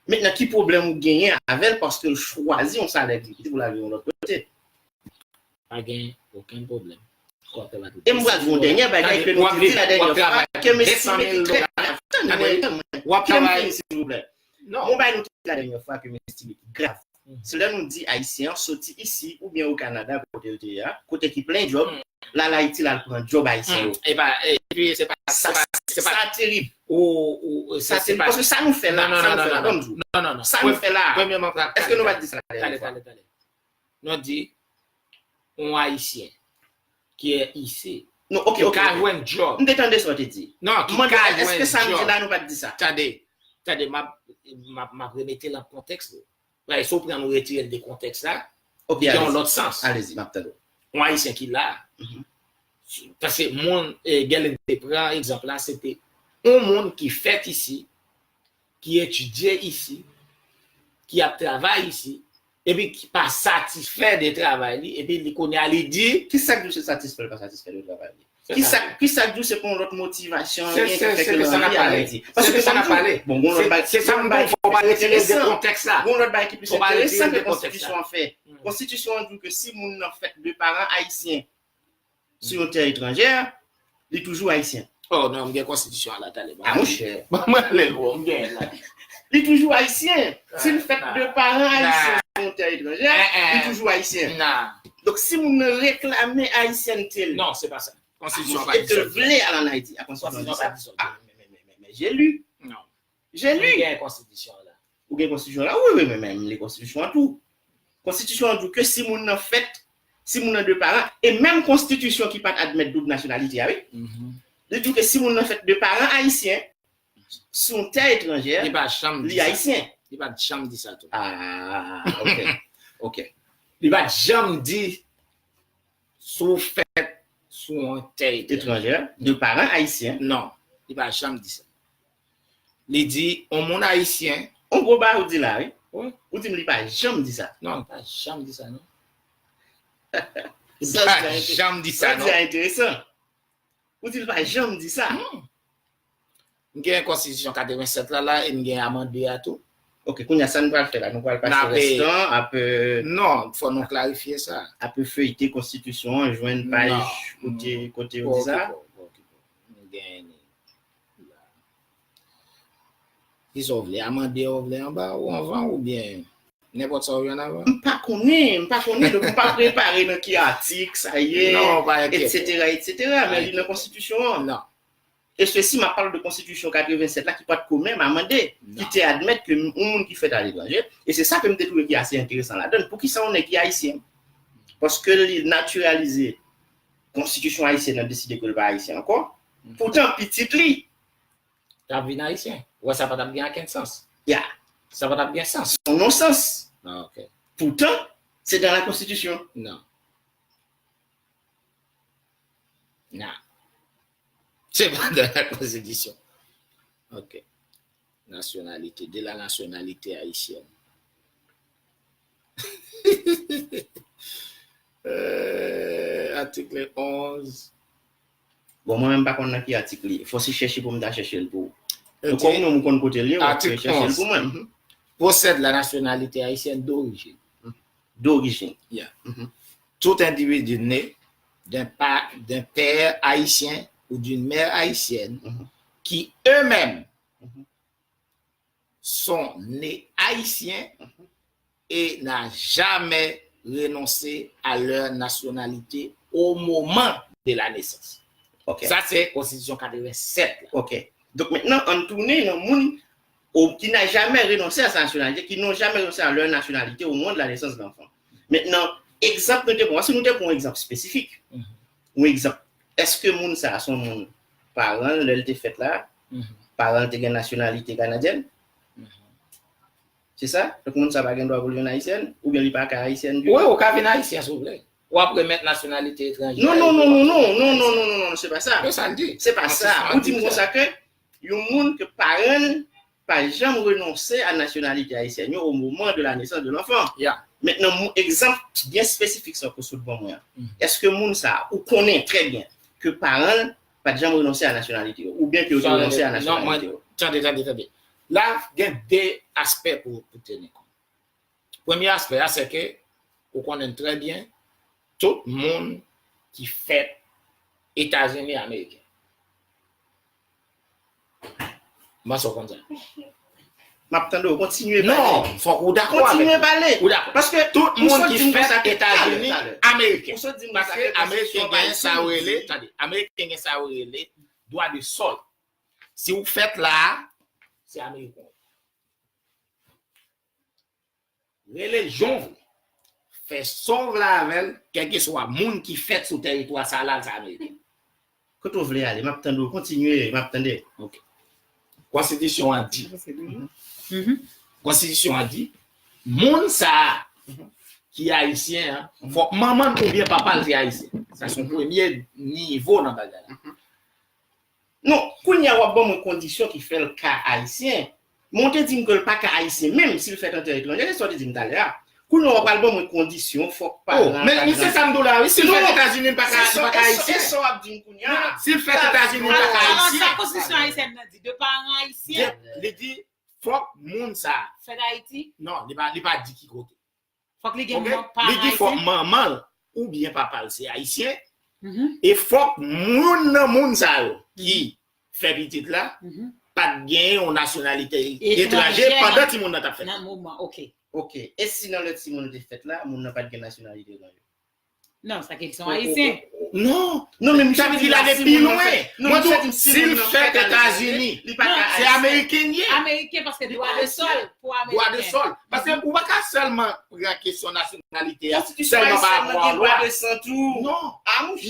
Mentnan ki pwoblèm ou genyen avè l paske l chwazi yon salè ki piti pou l al viv yon lòt kote? Pa gen okenn pwoblèm. E m pral di w yon dènye bagay ke nou te di la dènye fwa, ke m estime ki trè grav. Tann mwen, tann mwen. Kite m fini, silvouplè. Yon bagay nou te di la dènye fwa ke m estime ki grav. Se lè nou di Ayisyen an soti isi oubyen o Kanada, kote l te ye a, kote ki plen djòb, l al Ayiti, l al pran djòb Ayisyen yo. Sa terib. Sa terib. Paske sa nou fè la, sa nou fè la, ban m di w. Sa nou fè la, èske nou pa t di sa la dènye fwa? Nou di, yon Ayisyen ki isi. Non, oke, oke. Ki ka jwenn djòb. M te tande sa w te di. Non, ki ka jwenn djòb. Èske sa m di la, nou pa t di sa? Tande, tande, m ap, m ap, m ap remete l an kontèks li. Paske si w pran nou retire l de kontèks la, li gen yon lòt sans. Alezi, m ap tande w. Yon Ayisyen ki la, paske moun, Guerlain te pran egzanp la, se te yon moun ki fèt isi, ki etidye isi, ki ap travay isi, epi ki pa satisfè de travay li, epi li kounye a li di. Kisa k di w se satisfè l pa satisfè de travay li? Kisa, kisa k di w se pa yon lòt motivasyon, anyen ki fè ke l anvi al Ayiti? Paske sa m di w, bon, gon lòt bagay, se sa m di w, fò pa retire l de kontèks la. Gon lòt bagay ki plis enteresan ke konstitisyon an fè. Konstitisyon an di w ke si moun nan fèt de paran ayisyen sou yon tè etranjè, li toujou ayisyen. Oh non, m gen konstitisyon an la, talè. Ah, monchè. Mwen, lè gwo, m gen la. Li toujou ayisyen. Si l fèt de paran ayisyen sou yon tè etranjè, li toujou ayisyen. Donk, si moun nan reklame ayisyènte l, non, se pa sa. Konstitisyon an pa di sa. E ke l vle al ann Ayiti, a konstitisyon an di sa. Ah, men, men, men, men, men, j'ai lu. Non. J'ai lu. M gen konstitisyon an la. Ou gen konstitisyon an la? Wi, wi, men, men, m li konstitisyon an tou. Konstitisyon an di w ke si moun nan fèt, si moun nan de paran, e menm konstitisyon ki pa t admèt doub nasyonalite a, wi. Li di w ke si moun nan fèt de paran ayisyen, sou yon tè etranjè, li ayisyen. Li pa janm di sa tou. Ah, ok. Ok. Li pa t janm di si w fèt sou yon tè etranjè, de paran ayisyen. Non, li pa janm di sa. Li di, yon moun ayisyen. Yon gwo bagay ou di la, wi. Wi. Ou di m li pa janm di sa. Non, li pa janm di sa, non. Li pa janm di sa, non. Sa enteresan. Ou di l pa janm di sa. Hmm. M gen konstitisyon katrevennsèt la, la, e m gen amande a tou. Ok, kounye a, sa nou pral fè la? Nou pral pase rès tan ap, euh, non, fò nou klarifye sa. Ap feyite konstitisyon an, jwenn paj kote, kote yo di sa. M gen li la. Kisa w vle? Amande a w vle anba ou anvan oubyen nenpòt sa w jwenn avan? M pa konnen, m pa konnen, donk m pa prepare nan ki atik sa ye, etsetera, etsetera, men li nan konstitisyon an. Non. E sesi, m ap pale de konstitisyon katrevennsèt la ki pa t ko menm amande, ki te admèt ke yon moun ki fèt aletranje, e se sa ke m te twouve ki ase enteresan ladan l. Poukisa yon nèg ki ayisyen? Paske li natiralize, konstitisyon ayisyèn nan deside ke l pa ayisyen ankò. Poutan, pitit li t ap vin ayisyen. Ou wè sa pa t ap gen okenn sans. Ya. Sa pa t ap gen sans. Se yon nonsans. Ah, ok. Poutan, se dans la Constitution. Non. Non. Se pa dans la Constitution. Ok. Nationalité, de la nationalité haïtienne. Euh, article onze. Bon, mwen menm pa konn nan ki atik li ye. Fò se chèche pou m ta chèche l pou ou. Donk, kòm ou menm ou konn kote l ye, w ap chèche l pou mwen. Possède la nationalité haïtienne d'origine. D'origine. Yeah. Tout individu né d'un pa-, d'un père haïtien ou d'une mère haïtienne qui eux-mêmes sont nés haïtiens et n'a jamais renoncé à leur nationalité au moment de la naissance. Ok. Sa se konstitisyon katrevennsèt la. Ok. Donk, mentnan, ann tounen nan moun o-, qui n'a jamais renoncé à sa nationalité, qui n'ont jamais renoncé à leur nationalité au moment de la naissance de l'enfant. Mentnan, egzanp nou te pran, si nou te pran yon egzanp espesifik, yon egzanp, èske moun sa a se yon moun, paran l, lè l te fèt la, paran l te gen nasyonalite kanadyèn? Se sa? Donk, moun sa pa gen dwa pou l vin ayisyèn? Oubyen li pa ka ayisyèn ditou? Wi, ou ka vin ayisyen si w vle. W ap remèt nasyonalite etranjè a. Non, non, non, non, non, non, non, non, non, non, se pa sa. Se sa l di. Se pa sa. Ou di m konsa ke yon moun ke paran l pa janm renonse a nasyonalite ayisyèn yo au moment de la naissance de l'enfant. Ya. Mentnan, mou-, egzanp byen espesifik sa ke w sot ban mwen an. Èske moun sa a, ou konnen trè byen ke paran l pa t janm renonse a nasyonalite yo, oubyen ke yo te renonse a nasyonalite yo? Tande, tande, tande. La, gen de aspè pou, pou teni kont. Premye aspè a, se ke ou konnen trè byen, tout moun ki fèt Etazini ameriken. M panse w konn sa. M ap tande w, kontinye pale. Non, fòk ou dakò avèk mwen. Kontinye pale. Ou dakò. Paske tout moun ki fèt Etazini ameriken. Paske ameriken gen sa yo rele, tande, ameriken gen sa yo rele dwa de sòl. Si w fèt la a, se ameriken w ye. Rele l jan w vle. Fè sa w vle avè l, kèlkeswa moun ki fèt sou tèritwa sa a la, l se ameriken. Kote w vle ale, m ap tande w, kontinye, m ap tande. Ok. Konstitisyon an di. Konstitisyon an di, moun sa a ki ayisyen an, fòk manman l oubyen papa l se ayisyen. Sa se yon premye nivo nan bagay la. Non, kounye a w ap ban mwen kondisyon ki fè l ka ayisyen. Men w te di m ke l pa ka ayisyen menm si l fèt an tè etranjè, se sa w te di m talè a. Kounye a w pral ban mwen kondisyon, fòk paran an. Oh, men se sa m di w la, wi. Si l fèt Etazini, li pa ka, li pa ka ayisyen. E sa w ap di m kounye a? Si l fèt Etazini, li pa ka ayisyen. Alò, sa konstitisyon ayisyèn nan di, de paran ayisyen? Li di, fòk moun sa. Fèt Ayiti? Non, li pa, li pa di ki kote. Fòk li gen manman ayisyen? Li di fòk manman l oubyen papa l se ayisyen. E fòk moun nan moun sa yo ki fè pitit la pa t genyen yon nasyonalite etranje pandan timoun nan t ap fèt. Nan moman, ok. Ok. E si nan lè timoun te fèt la, moun nan pa t gen nasyonalite etranje? Non, sa ki l se yon ayisyen. Non. Non, men sa vle di l ale pi lwen. Mwen di w, si l fèt Etazini, se ameriken l ye. Ameriken, paske dwa de sòl pou ameriken. Dwa de sòl. Paske ou pa ka sèlman pran kesyon nasyonalite a sèlman pa rapò a lwa. Non.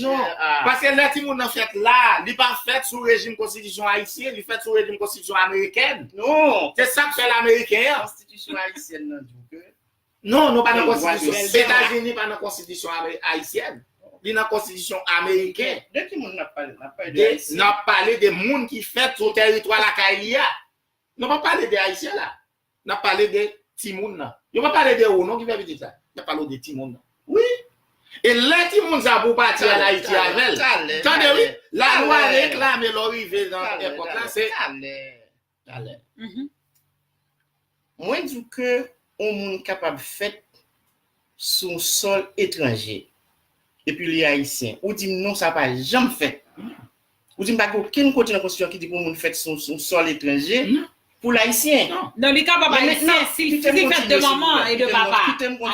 Non. Paske lè timoun nan fèt la, li pa fèt sou rejim konstitisyon ayisyen, li fèt sou rejim konstitisyon amerikèn. Non. Se sa k fè l ameriken an. Konstitisyon ayisyèn nan di w ke Non, nou pa nan konstitisyon. Etazini pa nan konstitisyon ayisyèn. Li nan konstitisyon ameriken. De ki moun n ap pale? N ap pale de ayisyen. N ap pale de moun ki fèt sou tèritwa lakay li a. Nou pa pale de ayisyen la. N ap pale de timoun nan. Yo pa pale de ou non ki fè pitit la. N ap pale de timoun nan. Wi. E lè timoun sa pou pati al Ayiti avè l. Tande wi. Lalwa reklame lè w rive nan èpòt la, se talè. Mwen di w ke yon moun kapab fèt sou yon sòl etranje, epi li ayisyen. Ou di m non, sa pa janm fèt. Ou di m pa gen okenn kote nan konstitisyon ki di pou yon moun fèt sou, sou yon sòl etranje pou l ayisyen. Non, li kapab ayisyen si l fèt de manman e de papa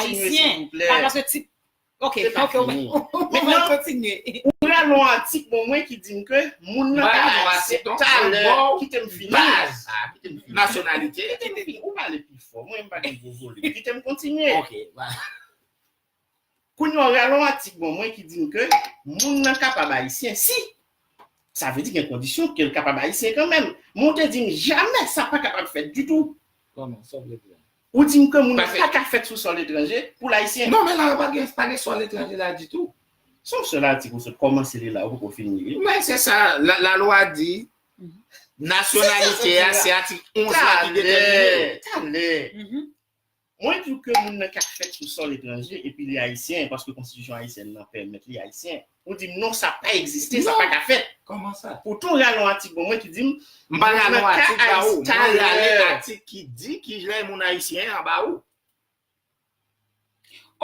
ayisyen. Paske ti Ok, ok, ou pral kontinye. Ou pral yon atik bon mwen ki di m ke moun nan pa ayisyen. Talè, kite m fini. Nasyonalite. Kite m fini. Ou pale pi fò. Mwen, m pa gen gwo volim. Kite m kontinye. Ok. Kounye a, ou pral yon atik bon mwen ki di m ke moun nan kapab ayisyen. Si Sa vle di gen kondisyon ke l kapab ayisyen kanmenm. Men w te di m jamè sa pa kapab fèt ditou. Kòman? Sa w vle di la? Ou di m ke moun nan pa ka fèt sou sòl etranje pou l ayisyen. Non, men la, pa gen, pa gen sòl etranje la ditou. Se yon sèl atik ou sot kòmanse li la, ou poko fini li. Men se sa, la, lalwa di, nasyonalite a, se atik onz la ki detèmine. Talè, talè. Mwen di w ke moun nan ka fèt sou sòl etranje epi li ayisyen, paske konstitisyon ayisyèn nan pèmèt li ayisyen. Ou di m non, sa pa egziste, sa pa ka fèt. Kòman sa? Poutan w rale yon atik ban mwen ki di m, m pa rale yon atik ba ou, mwen rale atik ki di ki lè moun ayisyen an ba ou.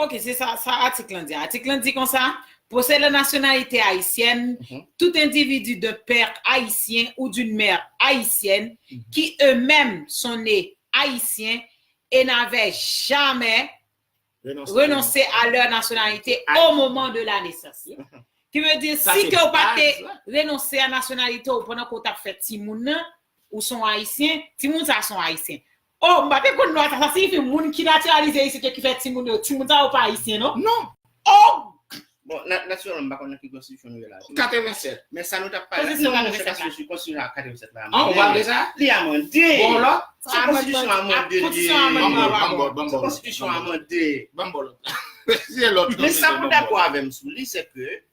Ok, se sa, sa atik lan di. Atik lan di konsa, possédant nationalité haïtienne, tout individu d'un père haïtien ou d'une mère haïtienne qui eux-mêmes sont nés haïtiens et n'avaient jamais renoncé à leur nationalité au moment de la naissance. Ki vle di, si ke w pa te renonse a nasyonalite w pandan ke w t ap fè timoun nan, ou se yon ayisyen, timoun sa se yon ayisyen. Oh, m pa te konn lwa sa, sa siyifi moun ki natiralize isit yo ki fè timoun yo, timoun sa yo pa ayisyen non. Non. Oh! Bon, na-, natirèlman, m pa konn nan ki konstitisyon nou ye la. Katrevennsèt. Men sa nou t ap pale. Konstitisyon katrevennsèt la. Konstitisyon katrevennsèt la. Ah, ou pa vle sa? Li amande. Bon, lòt. Se konstitisyon amande li ye. Konstitisyon amande. Ban m bòl, ban m bòl, ban m bòl. Se konstitisyon amande. Ban m bòl lòt. Se lòt. Men sa pou dakò avè m sou li, se ke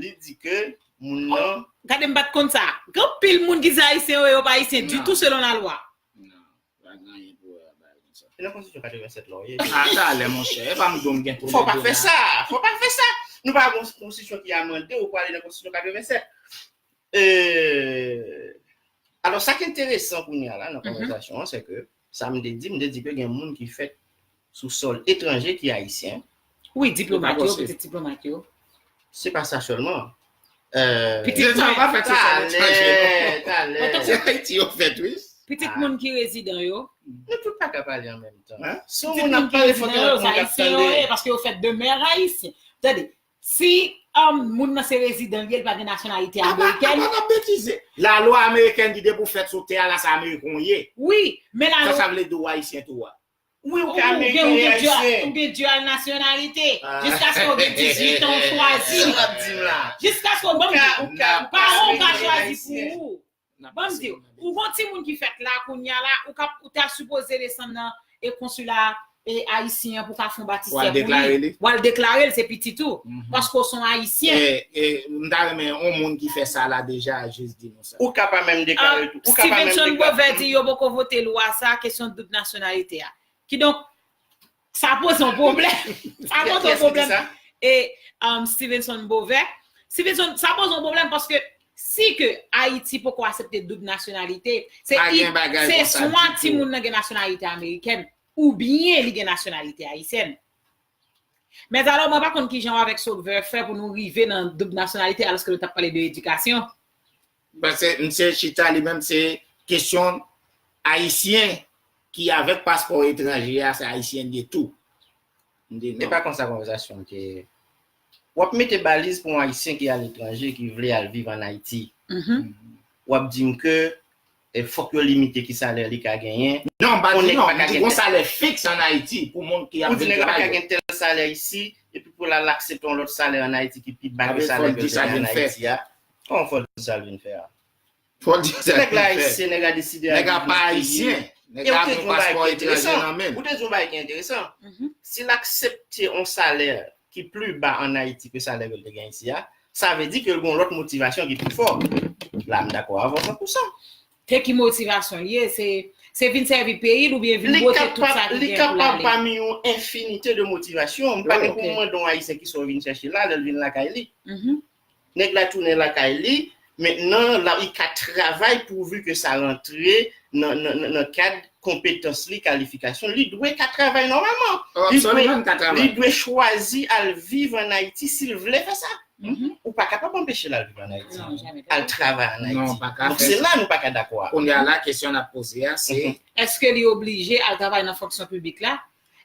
li di ke moun nan. Gade, m pa t konn sa. Gen anpil moun ki di ayisyen yo, yo pa ayisyen ditou selon lalwa. Non. Pa gen anyen pou wè a bagay konsa. Se nan konstitisyon katrevennsèt la w ye. A talè, monchè. E pa m di w m gen twòp de dola. Fò pa fè sa. Fò pa fè sa. Nou pa gen yon konstitisyon ki amande, ou pral nan konstitisyon katrevennsèt. E, alò, sa ki enteresan kounye a la nan konvèsasyon an, se ke sa m te di, m te di ke gen moun ki fèt sou sòl etranje ki ayisyen. Wi, diplomat yo, pitit diplomat yo. Se pa sa sèlman. Pitit mwen pa fèt sou sòl etranje non. Talè, talè. Se Ayiti yo fèt, wi. Pitit moun ki rezidan yo. Nou tout pa ka pale an menm tan. Si yon moun ap pale, fòk gen lòt moun k ap tande. Pitit moun ki rezidan yo, se ayisyen yo ye, paske yo fèt de mè ayisyen. Tande, si moun nan se rezidan li ye, li pa gen nasyonalite amerikèn. Apa n ap betize. Lalwa amerikèn di depi w fèt sou tè a la, se ameriken w ye. Wi, men lalwa. Sa, sa vle di w ayisyen tou a. Wi, ou ka ameriken e ayisyen. Ou gen dual nasyonalite. Jiskaske w gen dizuit an, ou chwazi. Sa w ap di m la? Jiskaske w, ban m di w, paran w ka chwazi pou ou. Ban m di w, ou gon timoun ki fèt la, kounye a la, ou ka, ou ta sipoze desann nan e konsila e ayisyen an pou ka fè yon batisè pou li. W al deklare l, se pitit ou. Paske w se yon ayisyen. E, e, m ta renmen yon moun ki fè sa la deja, jis di nou sa. Ou ka pa menm deklare tou. Ou ka pa menm deklare. Stevenson Beauvais di yo poko vote lwa sa, kesyon doub nasyonalite a. Kidonk, Sa poze yon pwoblèm. Sa poze yon pwoblèm. Sa? E um, Stevenson Beauvais. Stevenson, sa poze yon pwoblèm paske si ke Ayiti poko aksepte doub nasyonalite, se Pa gen bagay se konsa swa ditou. Timoun nan gen nasyonalite amerikèn oubyen li gen nasyonalite ayisyèn. Men alò, mwen pa konn kijan w avèk Sauveur fè pou nou rive nan doub nasyonalite alòske nou t ap pale de edikasyon. Paske misye chita li menm se kesyon ayisyen ki avèk paspò etranje a, se ayisyen li ye tou. M di E non. Pa konsa konvèsasyon te ye. W ap mete baliz pou yon ayisyen ki aletranje, ki vle al viv ann Ayiti. Mhm. W ap di m ke e fòk yo limite ki salè li ka genyen. Non, m pa Yon di nèg non, pa ka m di gen gon tèl- salè fiks ann Ayiti pou moun ki ap Ou di vin nèg la pa ka travay. Gen tèl salè isi, epi pou l al aksepte yon lòt salè ann Ayiti ki pi ba ke Avèk salè fò l ke di l sa genyen vin ann fè. Ayiti a. Kòman fò l di sa l vin fè a? Fò l di sa Nèg la vin fè. ayisyen, nèg la deside Nèg la al pa viv nan ayisyen. peyi. Nèg E la ou te gen di yon bagay paspò ki etranje enteresan. nan men l. Ou te di yon bagay ki enteresan. Mhm. Si l aksepte yon salè ki pli ba ann Ayiti ke salè ke l te gen isi a, sa vle di ke l gen yon lòt motivasyon ki pi fò. La, m dakò avè w san pou san. Te ki motivasyon l ye? Se se vin sèvi peyi l oubyen vin Li bwote tout sa kapab, ki li gen pou l kapab ale? Pami yon enfinite de motivasyon. M pa Wi. gen pou mwen don ayisyen ki sa w vin chèche la, lè l vin lakay li. Mhm. Nèg la tounen lakay li, mentnan la, li ka travay pouvi ke sa rantre nan, nan, nan, nan kad konpetans li, kalifikasyon, li dwe ka travay nòmalman. Oh, Li dwe, absolument, ka travay. Li dwe chwazi al viv ann Ayiti si l vle fè sa. Mhm. Ou pa kapab anpeche l al viv ann Ayiti. Non, jamè. Al travay ann Non, Ayiti. pa ka Donk fè se sa. La nou pa ka dakò a. Kounye a la, kesyon n ap poze a, se Mhm. Èske li oblije al travay nan fonksyon piblik la?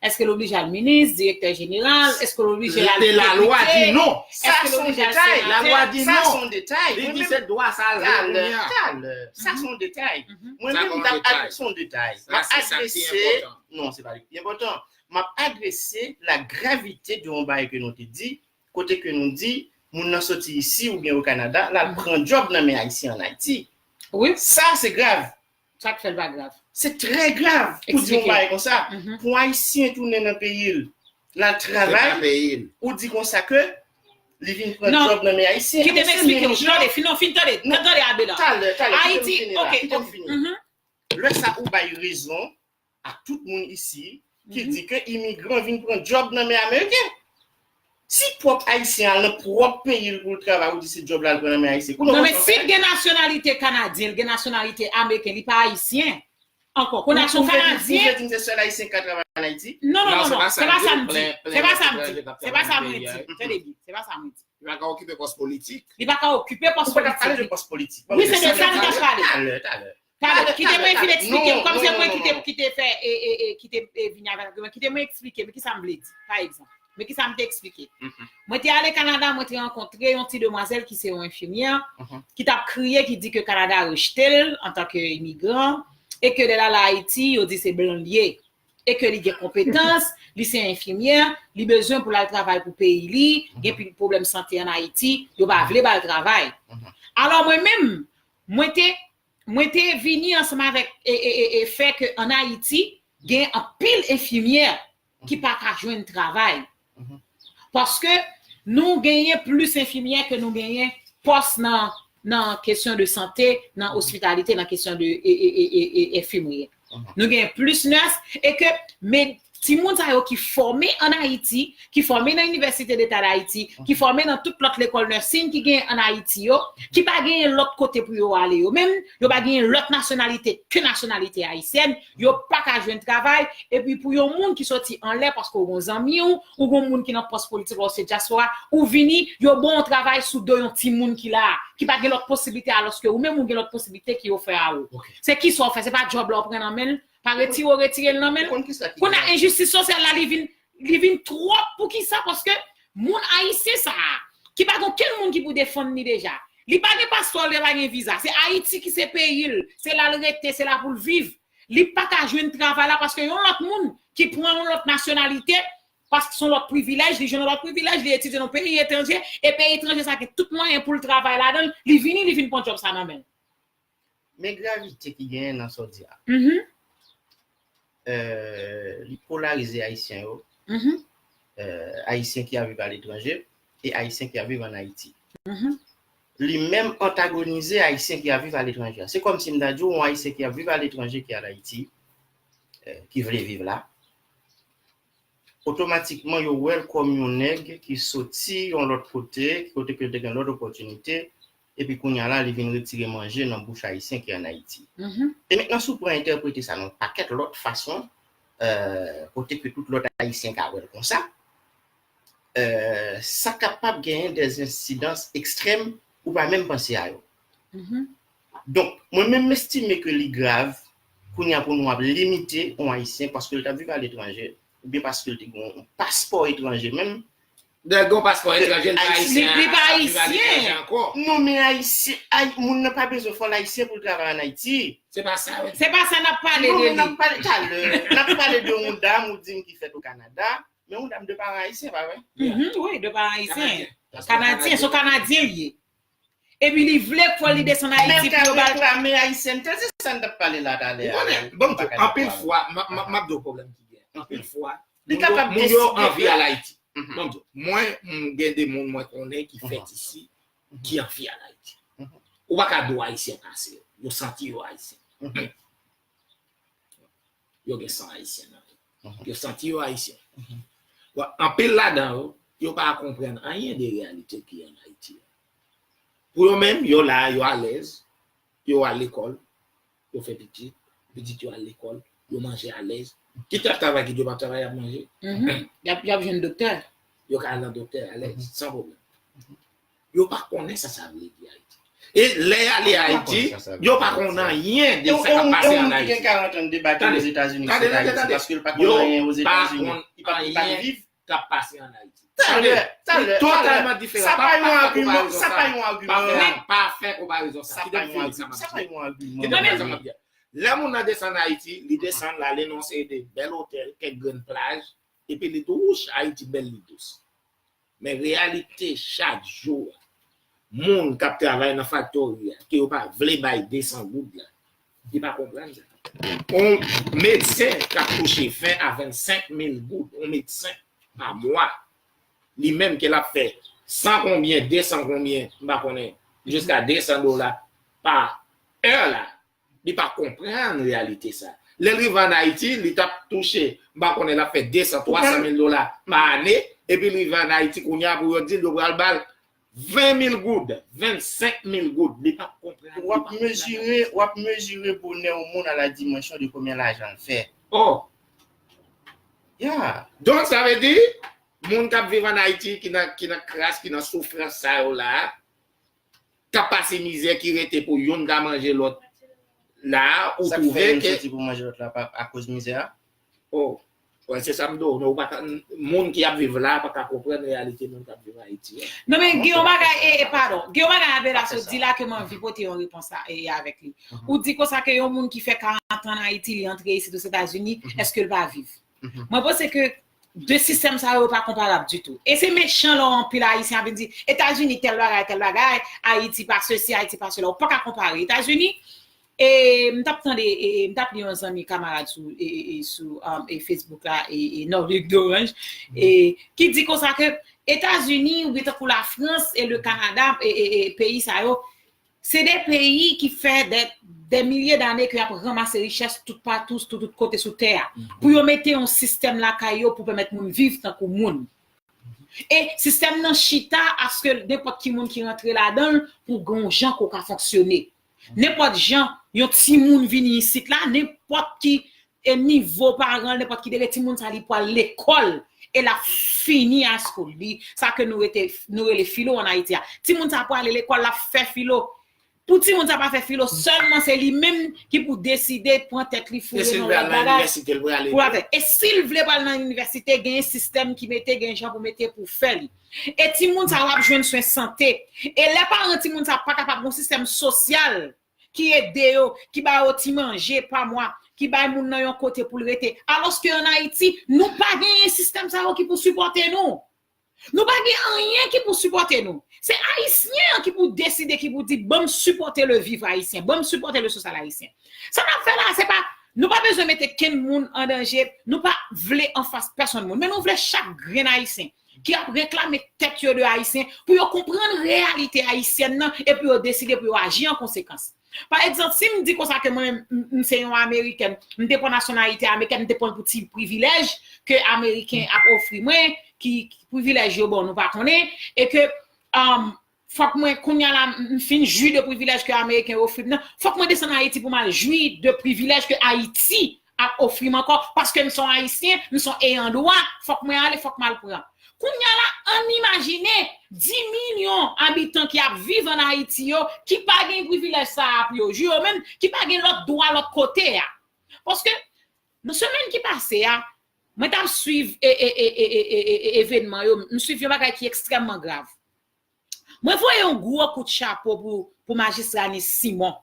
Èske l oblije al minis, direktè jeneral? Èske l oblije al de la lwa di non. Sa se yon detay. La lwa di Sa non. se yon detay. Li Mwen di menm se dwa sa l gen Talè, kounye a. talè. Sa se yon detay. Mhm. Mwen Sa menm se m yon ap detay. Se yon detay. M Sa ap se sa ki adrese enpòtan. Non, se pa li ki enpòtan. M ap adrese la gravite de yon bagay ke nou te di, kote ke nou di moun nan soti isi oubyen o Kanada, l al pran djòb nan men ayisyen ann Ayiti. Wi. Sa se grav. Sa k fè l pa grav? Se trè grav pou di yon Eksplike. Bagay konsa. Mhm. Pou ayisyen tounen nan peyi l, l al Se pa travay, peyi l. Ou di konsa ke li vin pran Non. Djòb nan men ayisyen. Kite m Se eksplike menm w. jan. Tande, fin, non, fin tande. Non. Tande, Abela. Talè, talè, kite m Ayiti, fini la, ok, kite m ok. Fini. Mhm. Lè sa ou bay rezon a tout moun isi ki Mhm. Di ke imigran vin pran djòb nan men Ameriken. Si pwòp Ayisyen al nan pwòp peyi l pou l travay, ou di se djòb la l pran nan men Ayisyen. Kounye Non, a men ou si fè? L gen nasyonalite kanadyen, l gen nasyonalite ameriken, li pa ayisyen ankò. Kounye a se yon Ou vle di- ou kanadyen. Vle di se sèl Ayisyen ki ka travay ann Ayiti? Non, non, Non, non, se non. pa Se sa pa l di, sa m di. plen- plen Se pa sa m etranje di. k ap Se pa sa travay mwen nan di. peyi a. Tande byen, se pa sa mwen di. Li pa ka okipe pòs politik. Li pa ka okipe pòs Ou pa ka pale de politik. Pòs politik. Wi, se de sa li t ap pale. Talè, talè. Talè, Talè, kite mwen talè, fin talè. Eksplike m, Non, kòm se non, mwen non, ki te, non. Ki te fè, e, e, e, ki te e, vini avèk agiman, kite mwen eksplike m, ki sa m vle di, pa egzanp. Men ki sa m te eksplike. Mhm. Mwen te ale Kanada, mwen te rankontre yon ti demwazèl ki se yon enfimyè, Mhm. ki t ap kriye, ki di ke Kanada rejte l antanke imigran, e ke lè l ale Ayiti, yo di se blan l ye. E ke li gen konpetans, li se enfimyè, li bezwen pou l al travay pou peyi li, gen pi pwoblèm sante ann Ayiti, yo pa vle ba l travay. Mhm. Alò mwen menm, mwen te, mwen te vini ansanm avèk e, e, e, e fè ke ann Ayiti, gen anpil enfimyè ki pa ka jwenn travay. Mhm. Paske nou genyen plis enfimyè ke nou genyen pòs nan, nan kesyon de sante, nan ospitalite, nan kesyon de e, e, e, e, e, enfimyè. Mhm. Nou genyen plis nès e ke men timoun sa yo ki fòme ann Ayiti, ki fòme nan Inivèsite Deta d Ayiti, ki fòme nan tout lòt lekòl nursing ki genyen ann Ayiti yo, ki pa genyen lòt kote pou yo ale yo menm, yo pa genyen lòt nasyonalite ke nasyonalite ayisyèn, yo pa ka jwenn travay, epi pou yon moun ki soti anlè, paske w gon zanmi w, ou gon moun ki nan pòs politik, ou se dyaspora, ou vini, yo ba w travay sou do yon timoun ki la, ki pa gen lòt posiblite, alòske ou menm ou gen lòt posiblite ki ofè a ou. Ok. Se kisa w fè, se pa djòb la w pran nan men l, pa retire w retire l nan men l. Ou konn kisa ki Kounye a grav? Enjistis sosyal la, li vin, li vin twòp pou kisa? Paske moun ayisyen sa a, ki pa gen okenn moun ki pou defann li deja, li pa gen paspò, li pa gen viza. Se Ayiti ki se peyi l, se la l rete, se la pou l viv. Li pa ka jwenn travay la paske yon lòt moun ki pran yon lòt nasyonalite, paske se yon lòt privilèj, li jwenn yon lòt privilèj, li etidye nan peyi etranje, e peyi etranje sa gen tout mwayen pou l travay ladan l, li vini, li vin pran djòb sa nan men l. Men gravite ki genyen nan sa w di a. Mhm, Euh, li polarize Ayisyen yo, mhm. euh, Ayisyen ki ap viv aletranje e Ayisyen ki ap viv ann Ayiti. Mhm. Li menm antagonize Ayisyen ki ap viv aletranje. Se kòmsi m ta di w, yon Ayisyen ki ap viv aletranje ki al Ayiti, euh, ki vle viv la, otomatikman yo wè l kòm yon nèg ki soti yon lòt kote, kote ke l te gen lòt opòtinite, epi kounye a la, li vin retire manje nan bouch Ayisyen ki ann Ayiti. E mentnan, si w pran entèprete sa nan yon pakèt lòt fason, euh, kote ke tout lòt Ayisyen ka wè l konsa, euh, sa kapab genyen des incidences extrêmes ou pa menm panse a yo. Donk, mwen menm, m estime ke li grav, kounye a pou nou ap limite yon Ayisyen paske l t ap viv aletranje, oubyen paske l te gen yon paspò etranje menm. Dayè, gen yon paspò etranje, li pa Ayisyen, li pa Ayisyen ankò. Non, men Ayisyen, ay, moun nan pa bezwen fè l Ayisyen pou l travay ann Ayiti. Se pa sa, wi. Se pa sa n ap pale de li. Non, men n ap pale talè. N ap pale de yon dam ou di m ki fèt o Kanada, men yon dam de paran ayisyen, pa vre? Wi, de paran ayisyen. Kanadyen, se yon Kanadyen li ye. Epi li vle fò li desann Ayiti pou yo ba l. Men Ayisyen, se sa n t ap pale la talè a. Ou konnen, bon, anpil fwa, m ap di w pwoblèm ki gen. Anpil fwa, moun yo anvi al Ayiti. Bon, mwen, m gen de moun mwen konnen ki fèt isi, ki anvi al Ayiti. Ou pa ka di w Ayisyen pase yo. Yo santi yo Ayisyen. Yo gen san Ayisyen nan yo. Yo santi yo Ayisyen. Bon, anpil ladan yo, yo pa konprann anyen de reyalite ki ann Ayiti a. Pou yo menm, yo la, yo alèz, yo al lekòl, yo fè pitit, pitit yo al lekòl, yo manje alèz. Kit y ap travay, kit yo p ap travay, y ap manje. Y ap, y ap jwenn doktè. Yo ka al nan doktè alèz, san pwoblèm. Yo pa konnen sa sa vle di Ayiti. E lè y ale Ayiti, yo pa konn anyen de sa k ap pase ann Ayiti. Yon moun ki gen karant an k debake Ozetazini, se Ayiti, paske l pa konn anyen Ozetazini. Li pa, li pa viv. K ap pase ann Ayiti. Talè, talè, totalman diferan. Sa pa yon agiman, sa pa yon agiman. Pa fè, pa fè konparezon sa. Sa pa yon agiman. Sa pa yon agiman. Kite m fè sa m ap di a. Lè moun nan desann Ayiti, li desann, l ale nan yon seri de bèl otèl, kèk grenn plaj, epi li di w, wouch, Ayiti bèl, li dous. Men reyalite chak jou a, moun k ap travay nan faktori a, ke yo pa vle bay de san goud la, li pa konprann sa. Yon medsen k ap touche ven a vennsenk mil goud, yon medsen pa mwa, li menm ke l ap fè san konbyen, de san konbyen, m pa konnen, jiska de san dola pa è la, li pa konprann reyalite sa. Lè l rive ann Ayiti, li t ap touche, m pa konnen, l ap fè de san, twa san mil dola pa ane, epi l rive ann Ayiti, kounye a pou yo di l yo pral ba l ven mil goud, vennsenk mil goud, li p ap konprann, li p ap konprann. W ap mezire, w ap mezire bonè yon moun à la dimension de combien lajan l fè. Oh! Yeah. Donk, sa vle di, moun k ap viv ann Ayiti, ki nan, ki nan kras, ki nan soufrans sa yo la, k ap pase mizè ki rete pou youn ka manje lòt la, ou twouve ke. Sa k fè youn soti pou manje lòt la pa, akoz mizè a? Oh, wè, se sa m di w, non, ou pa ka, moun ki ap viv la pa ka konprann reyalite moun k ap viv Ayiti a. Non, men gen yon bagay, e, e, padon, gen yon bagay Abela sot di la ke m anvi pote yon repons a, e, avèk li. Ou di konsa ke yon moun ki fè karant an ann Ayiti, li antre isit Ozetazini, èske l pa viv? Mwen panse ke de sistèm sa yo pa konparab ditou. E se mechan lè w anpil Ayisyen ap vin di, Etazini tèl bagay, tèl bagay, Ayiti pa sesi, Ayiti pa sela. Ou pa ka konpare. Etazini, e, m t ap tande, e, e, m t ap li yon zanmi kamarad sou, e, e, e, sou, um, e, Facebook la, e, e, Norluck Dorange, e, ki di konsa ke Etazini, oubyen tankou Lafrans, e, le Kanada, e, e, e, peyi sa yo, se de peyi ki fè dè, dè milye dane ke y ap ranmase richès tout patou, tout, tout kote sou tè a. Pou yo mete yon sistèm lakay yo pou pèmèt moun viv tankou moun. E sistèm nan chita aske nenpòt ki moun ki rantre ladan l pou gen yon jan ke w ka fonksyone. Nenpòt jan, yon timoun vini isit la, nenpòt ki e nivo paran l, nenpòt ki degre timoun sa, li pral lekòl e l ap fini high school li, sa ke nou rete, nou rele filo ann Ayiti a. Timoun sa prale lekòl, l ap fè filo. Pou timoun sa pa fè filo, sèlman se li menm ki pou deside pran tèt li, fouye nan lòt bagay pou l al nan inivèsite, l prale. E si l vle pral nan inivèsite, genyen sistèm ki mete, gen jan pou mete pou fè li. E timoun sa yo ap jwenn swen sante. E lè paran timoun sa pa kapab gon sistèm sosyal ki ede yo, ki ba yo ti manje pa mwa, ki bay moun nan yon kote pou l rete. Alòske ann Ayiti, nou pa genyen sistèm sa yo ki pou sipòte nou. Nou pa gen anyen ki pou sipòte nou. Se Ayisyen an ki pou deside, ki pou di, "Ban m sipòte le vivre haïtien, ban m sipòte le social haïtien." Sa n ap fè la, se pa, nou pa bezwen mete kenn moun an danje, nou pa vle anfas pèsonn moun, men nou vle chak grenn Ayisyen ki ap reklame tèt yo de Ayisyen, pou yo konprann reyalite ayisyèn nan, e pou yo deside pou yo aji an konsekans. Pa egzanp, si m di konsa ke mwen, m, m se yon Amerikèn, m te pran nasyonalite amerikèn, m te pran l pou ti privilèj ke Ameriken ap ofri mwen, ki, ki privilèj yo bon, nou pa konnen, e ke, um, fòk mwen, kounye a la, m fin jwi de privilèj ke Ameriken yo ofri m nan, fòk mwen desann Ayiti pou m al jwi de privilèj ke Ayiti ap ofri m ankò, paske m se yon Ayisyen, m se yon eyan dwa, fòk mwen ale, fòk m al pran. Kounye a la, ann imajine dis milyon abitan ki ap viv ann Ayiti yo, ki pa gen privilèj sa a pou yo jwi yo menm, ki pa gen lòt dwa lòt kote a. Paske, nan semèn ki pase a, mwen t ap swiv e, e, e, e, e, e, e, evènman yo, m swiv yon bagay ki ekstrèmman grav. Mwen voye yon gwo kout chapo pou, pou majistra Nice Simon,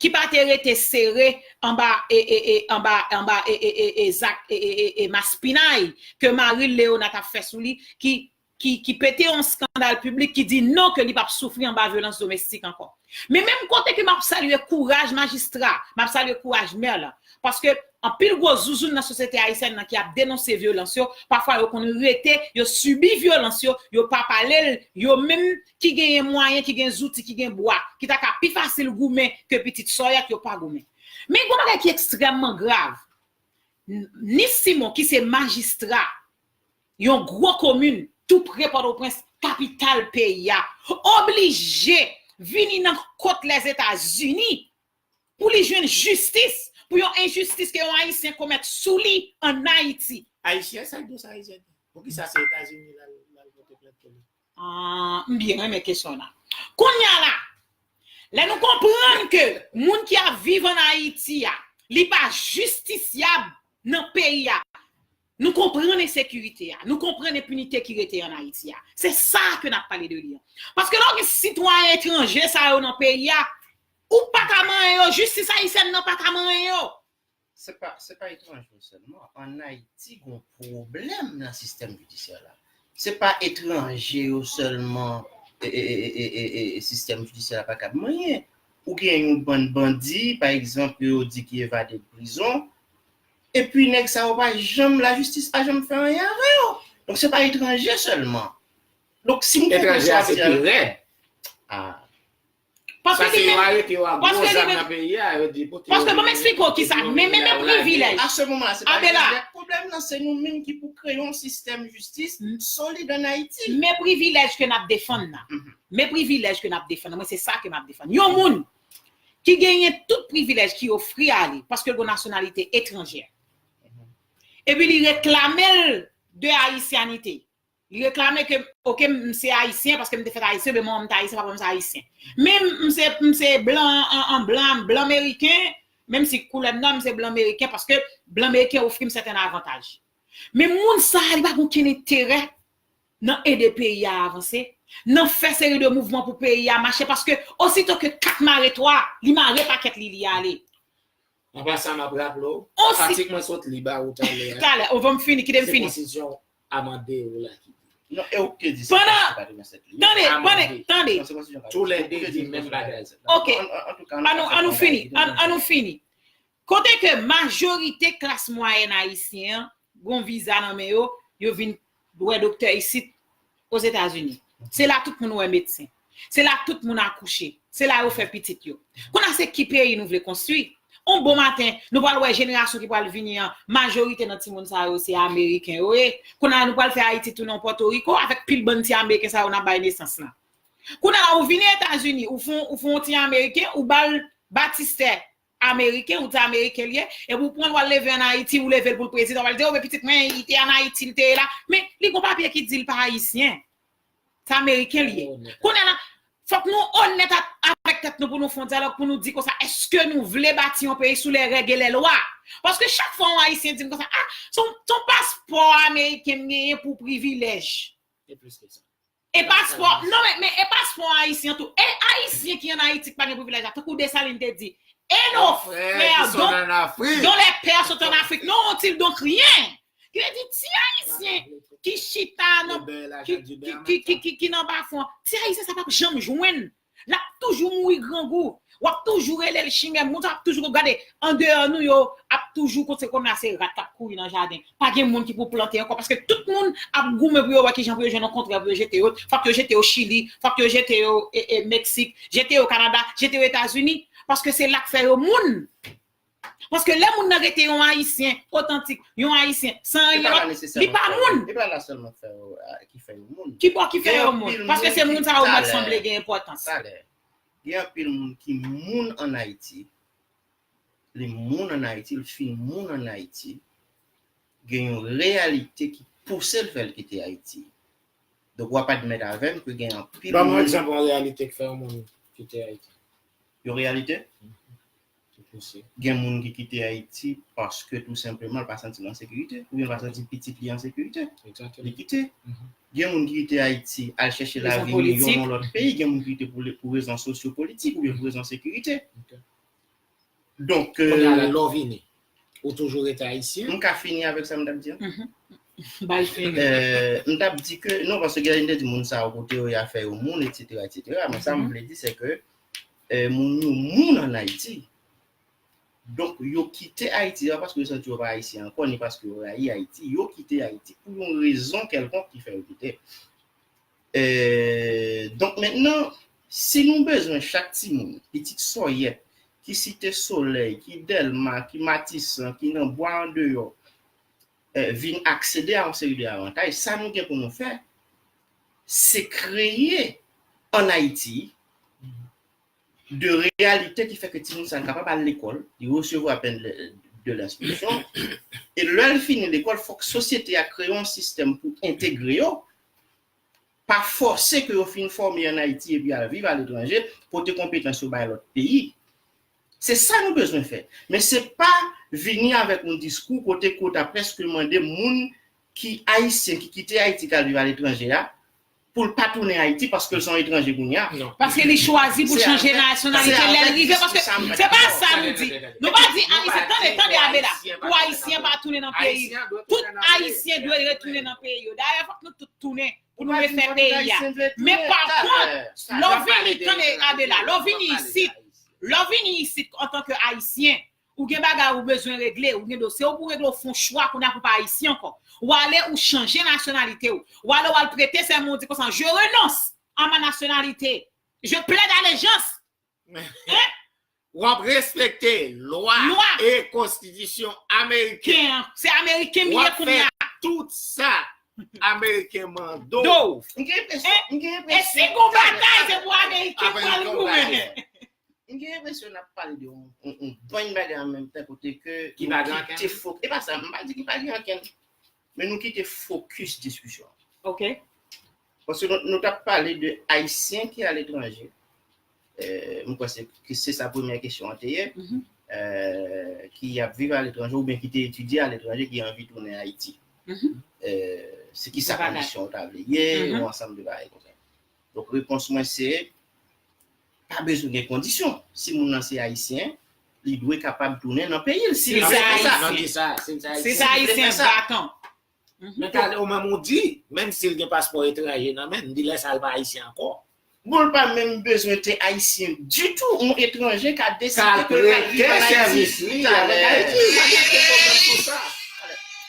ki pa te rete sere anba, e, e, e, anba, anba, e, e, e, e, zak, e, e, e, e, maspinay ke Maryl Léonard t ap fè sou li, ki, ki, ki pete yon eskandal piblik, ki di non, ke li p ap soufri anba vyolans domestik ankò. Men menm kote ke m ap salye kouraj majistra, m ap salye kouraj mè la, paske anpil gwo zouzoun nan sosyete ayisyèn nan ki ap denonse vyolans yo, pafwa yo konn rete, yo sibi vyolans yo, yo pa pale l, yo menm ki genyen mwayen, ki gen zouti, ki gen bwa, ki ta ka pi fasil goumen ke pitit Sòyèt, yo pa goumen. Men gon bagay ki ekstrèmman grav. Nice Simon, ki se majistra yon gwo komin tou pre Pòtoprens, kapital peyi a, oblije vini nan kot Lèzetazini pou li jwenn jistis pou yon enjistis ke yon Ayisyen komèt sou li ann Ayiti. Ayisyen, sa k di w sa, Ayisyen? Poukisa se Etazini l al, l al pote plent pou li? Ah, m byen renmen kesyon w la. Kounye a la, lè nou konprann ke moun ki ap viv ann Ayiti a, li pa jistisyab nan peyi a, nou konprann ensekirite a, nou konprann enpinite ki rete ann Ayiti a. Se sa ke n ap pale de li an. Paske lè w gen sitwayen etranje sa yo nan peyi a, ou pa ka manyen yo, jistis ayisyèn nan pa ka manyen yo. Se pa, se pa etranje yo sèlman. Ann Ayiti, gon pwoblèm nan sistèm jidisyè la. Se pa etranje yo sèlman, e, e, sistèm jidisyè la pa kab manyen. Ou gen yon bann bandi, pa egzanp, yo di ki evade prizon, epi nèg sa yo pa janm, lajistis pa janm fè anyen avè yo. Donk, se pa etranje sèlman. Donk, si m konprann sa w ap di a, ah. Paske li menm, paske li menm, paske ban m eksplike w kisa, men, men, men privilèj. A se moman la, se pa privilèj. Pwoblèm nan, se nou menm ki pou kreye yon sistèm jistis solid ann Ayiti. Men privilèj ke n ap defann nan. Men privilèj ke n ap defann nan. Mwen, se sa ke m ap defann. Yon moun ki genyen tout privilèj ki ofri a li, paske l gon nasyonalite etranjè. Epi li reklame l de ayisyanite. Li reklame ke, oke, m se ayisyen paske m te fèt ayisyen, oubyen manman m te ayisyen, papa m se ayisyen. Men m se, m se blan, an, an blan, blan meriken, menm si koulè m nwa, m se blan meriken paske blan meriken ofri m sèten avantaj. Men moun sa a, li pa gen okenn enterè nan ede peyi a avanse, nan fè seri de mouvman pou peyi a mache, paske osito ke kat mare twa, li mare pakèt li, li ale. An pasan, m ap raple w, atik mwen sot li ba ou talè a. Talè, o, ban m fini, kite m fini. Se konstitisyon amande yo la ki di. Non, e ou ki di se konstitisyon katrevennsèt li. Tande, tande, tande. Toulède di menm bagay. Oke. An nou, an nou fini, an, an nou fini. Kote ke majorite klas mwayèn ayisyen an gon viza nan men yo, yo vin wè doktè isit, Ozetazini. Se la tout moun wè medsen. Se la tout moun akouche. Se la yo fè pitit yo. Kounye a se ki peyi nou vle konstwi? On bon maten, nou pral wè jenerasyon ki pral vini an, majorite nan timoun sa yo se ameriken yo ye. Kounye a nou pral fè Ayiti tounen yon Pòtoriko avèk pil bann ti ameriken sa yo n ap bay nesans lan. Kounye a la ou vini Etazini, ou fè on, ou fè on ti ameriken, ou ba l batistè ameriken, ou di ameriken li ye, epi w pran l w al leve ann Ayiti, ou leve l pou l prezidan, w al di, o, men pitit mwen, li te ann Ayiti, li te ye la. Men, li gon papye ki di l pa ayisyen. Se ameriken li ye. Kounye a la, fòk nou onèt a, avèk tèt nou pou nou fè on dyalòg, pou nou di konsa, èske nou vle bati yon peyi sou lè règ e lè lwa? Paske chak fwa yon ayisyen di m konsa, a, se yon, se yon paspò ameriken m genyen pou privilèj. E plis ke sa. E paspò, non, men, men e paspò ayisyen tou. E ayisyen ki ann Ayiti ki pa gen privilèj la, tankou Desalin te di, e nos frères dont, dont les pères sont en Afrique, n'ont-ils donc rien? Ki vle di, ti ayisyen ki chita nan, ki, ki, ki, ki, ki, ki nan bafon, ti ayisyen sa p ap janm jwenn L ap toujou mouri grangou. W ap toujou rele l chimè. Moun sa ap toujou gade. Andeyò nou yo ap toujou kote konn la se rat k ap kouri nan jaden. Pa gen moun ki pou plante ankò paske tout moun ap goumen pou yo wè kijan pou yo jwenn yon kontrè pou yo jete yo. Fòk yo jete yo Chili, fòk yo jete yo e, e, Meksik, jete yo Kanada, jete yo Etazini. Paske se la k fè yo moun. Paske lè moun nan rete yon Ayisyen otantik, yon Ayisyen san anyen lòt, li pa moun. E pa la sèlman k fè yo, a, ki fè yo moun. Ki bò ki fè yo moun? Paske se moun sa yo mwen sanble gen enpòtans. Talè, gen anpil moun ki moun ann Ayiti, li moun ann Ayiti, li fin moun ann Ayiti, gen yon reyalite ki pouse l fè l kite Ayiti. Donk, w ap admèt avè m ke gen anpil moun. Ban m yon egzanp yon reyalite k fè yon moun kite Ayiti. Yon reyalite? Gen moun ki kite Ayiti paske tou senpleman l pa santi l an sekirite, oubyen l pa santi pitit li an sekirite. Li kite. Gen moun ki kite Ayiti, al chèche lavi miyò nan lòt peyi, gen moun ki kite pou, pou rezon sosyo-politik oubyen pou rezon sekirite. Donk, kounye a la, lè w vini, ou toujou rete ayisyen? M ka fini avèk sa m t ap di an? Bay fini. M t ap di ke, non, paske gen moun te di moun sa yo kote yo ye a fè yo moun, etsetera, etsetera. Men sa m vle di, se ke, e, moun yo moun ann Ayiti. Donk, yo kite Ayiti, se pa paske yo santi yo pa ayisyen ankò, ni paske yo rayi Ayiti. Yo kite Ayiti pou yon rezon kèlkonk ki fè yo kite. E, donk, mentnan, si nou bezwen chak timoun, pitit Sòyèt, ki Site Solèy, ki Dèlma, ki Matisan, ki nan bwa andeyò, e, vin aksede a yon seri de avantaj, sa nou gen pou nou fè, se kreye ann Ayiti de reyalite ki fè ke timoun sa a kapab al lekòl, li resevwa pèn de, de lenstriksyon, e lè l fini lekòl, fòk sosyete a kreye yon sistèm pou entegre yo, pa fòse ke yo fin fòme ann Ayiti epi al viv aletranje, pote konpetans yo bay lòt peyi. Se sa nou bezwen fè. Men se pa vini avèk yon diskou kote ke w ta prèske mande moun ki ayisyen, ki kite Ayiti, k al viv aletranje a, pou l pa tounen Ayiti paske l se yon etranje kounye a. Paske li chwazi pou l chanje nasyonalite lè l rive. Paske se pa sa nou di. Nou pa di ayisyen. Tande, tande, Abela. Pou ayisyen pa tounen nan peyi. Tout ayisyen dwe retounen nan peyi yo. Dayè, fòk nou tout tounen pou nou refè peyi a. Men pa kont, lè w vini, tande, Abela, lè w vini isit, lè w vini isit antanke ayisyen, ou gen bagay ou bezwen regle, ou gen dosye ou pou regle, ou fè yon chwa kounye a pou w pa ayisyen ankò. Ou ale, ou chanje nasyonalite w. Ou ale, ou al prete sèman, ou di konsa, je renonce à ma nationalité. Je plaide allégeance. Hein? W ap respekte lwa e konstitisyon ameriken. Se ameriken m ye kounye a. W ap fè tout sa ameriken mande w. E si gon batay, se pou ameriken pral goumen. M gen enpresyon n ap pale de yon, yon, yon bann bagay an menm tan kote ke nou kite fok-, e pa sa, m pa di ki pa gen ankenn. Men nou kite fokis diskisyon an. Paske nou, nou t ap pale de Ayisyen ki aletranje. E, m kwè se, ke se sa premyè kesyon an te ye. E, ki ap viv aletranje oubyen ki te etidye aletranje, ki anvi tounen Ayiti. E, se ki sa kondisyon yo ta vle ye, yon ansanm de bagay konsa. Donk, repons mwen se, pa bezwen gen kondisyon. Si moun nan se Ayisyen, li dwe kapab tounen nan peyi l, si li vle fè sa. Si l se Ayisyen, si l se Ayisyen, vakan. Men talè ou menm ou di, menm si l gen paspò etranje nan men l, m di lè sa a l pa Ayisyen ankò. Bon, l pa menm bezwen te Ayisyen ditou, yon etranje ka deside ke l pral viv ann Ayiti. Talè, talè.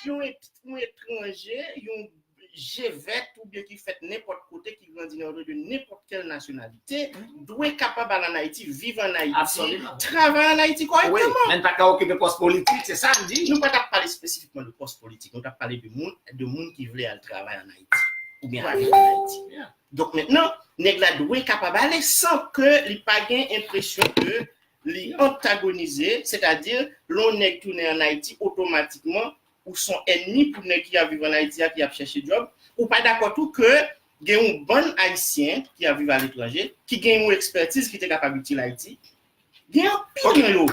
Yon et-, yon etranje, yon je vèt oubyen ki fèt nenpòt kote, ki grandi nan oto de nenpòt kèl nasyonalite, dwe kapab al ann Ayiti, viv ann Ayiti, travay ann Ayiti kòrèkteman. Men n pa ka okipe pòs politik, se sa m di. Nou pa t ap pale espesifikman de pòs politik, nou t ap pale de moun, de moun ki vle al travay ann Ayiti, oubyen al viv ann Ayiti. Donk mentnan, nèg la dwe kapab ale san ke li pa gen enpresyon ke li antagonize, sètadi, lè yon nèg tounen ann Ayiti, otomatikman, ou se yon ènmi pou nèg ki ap viv ann Ayiti a, ki ap chèche djòb. Ou pa dakò tou ke gen yon bann Ayisyen ki ap viv aletranje, ki gen yon ekspètiz ki te kapab itil Ayiti. Gen anpil nan yo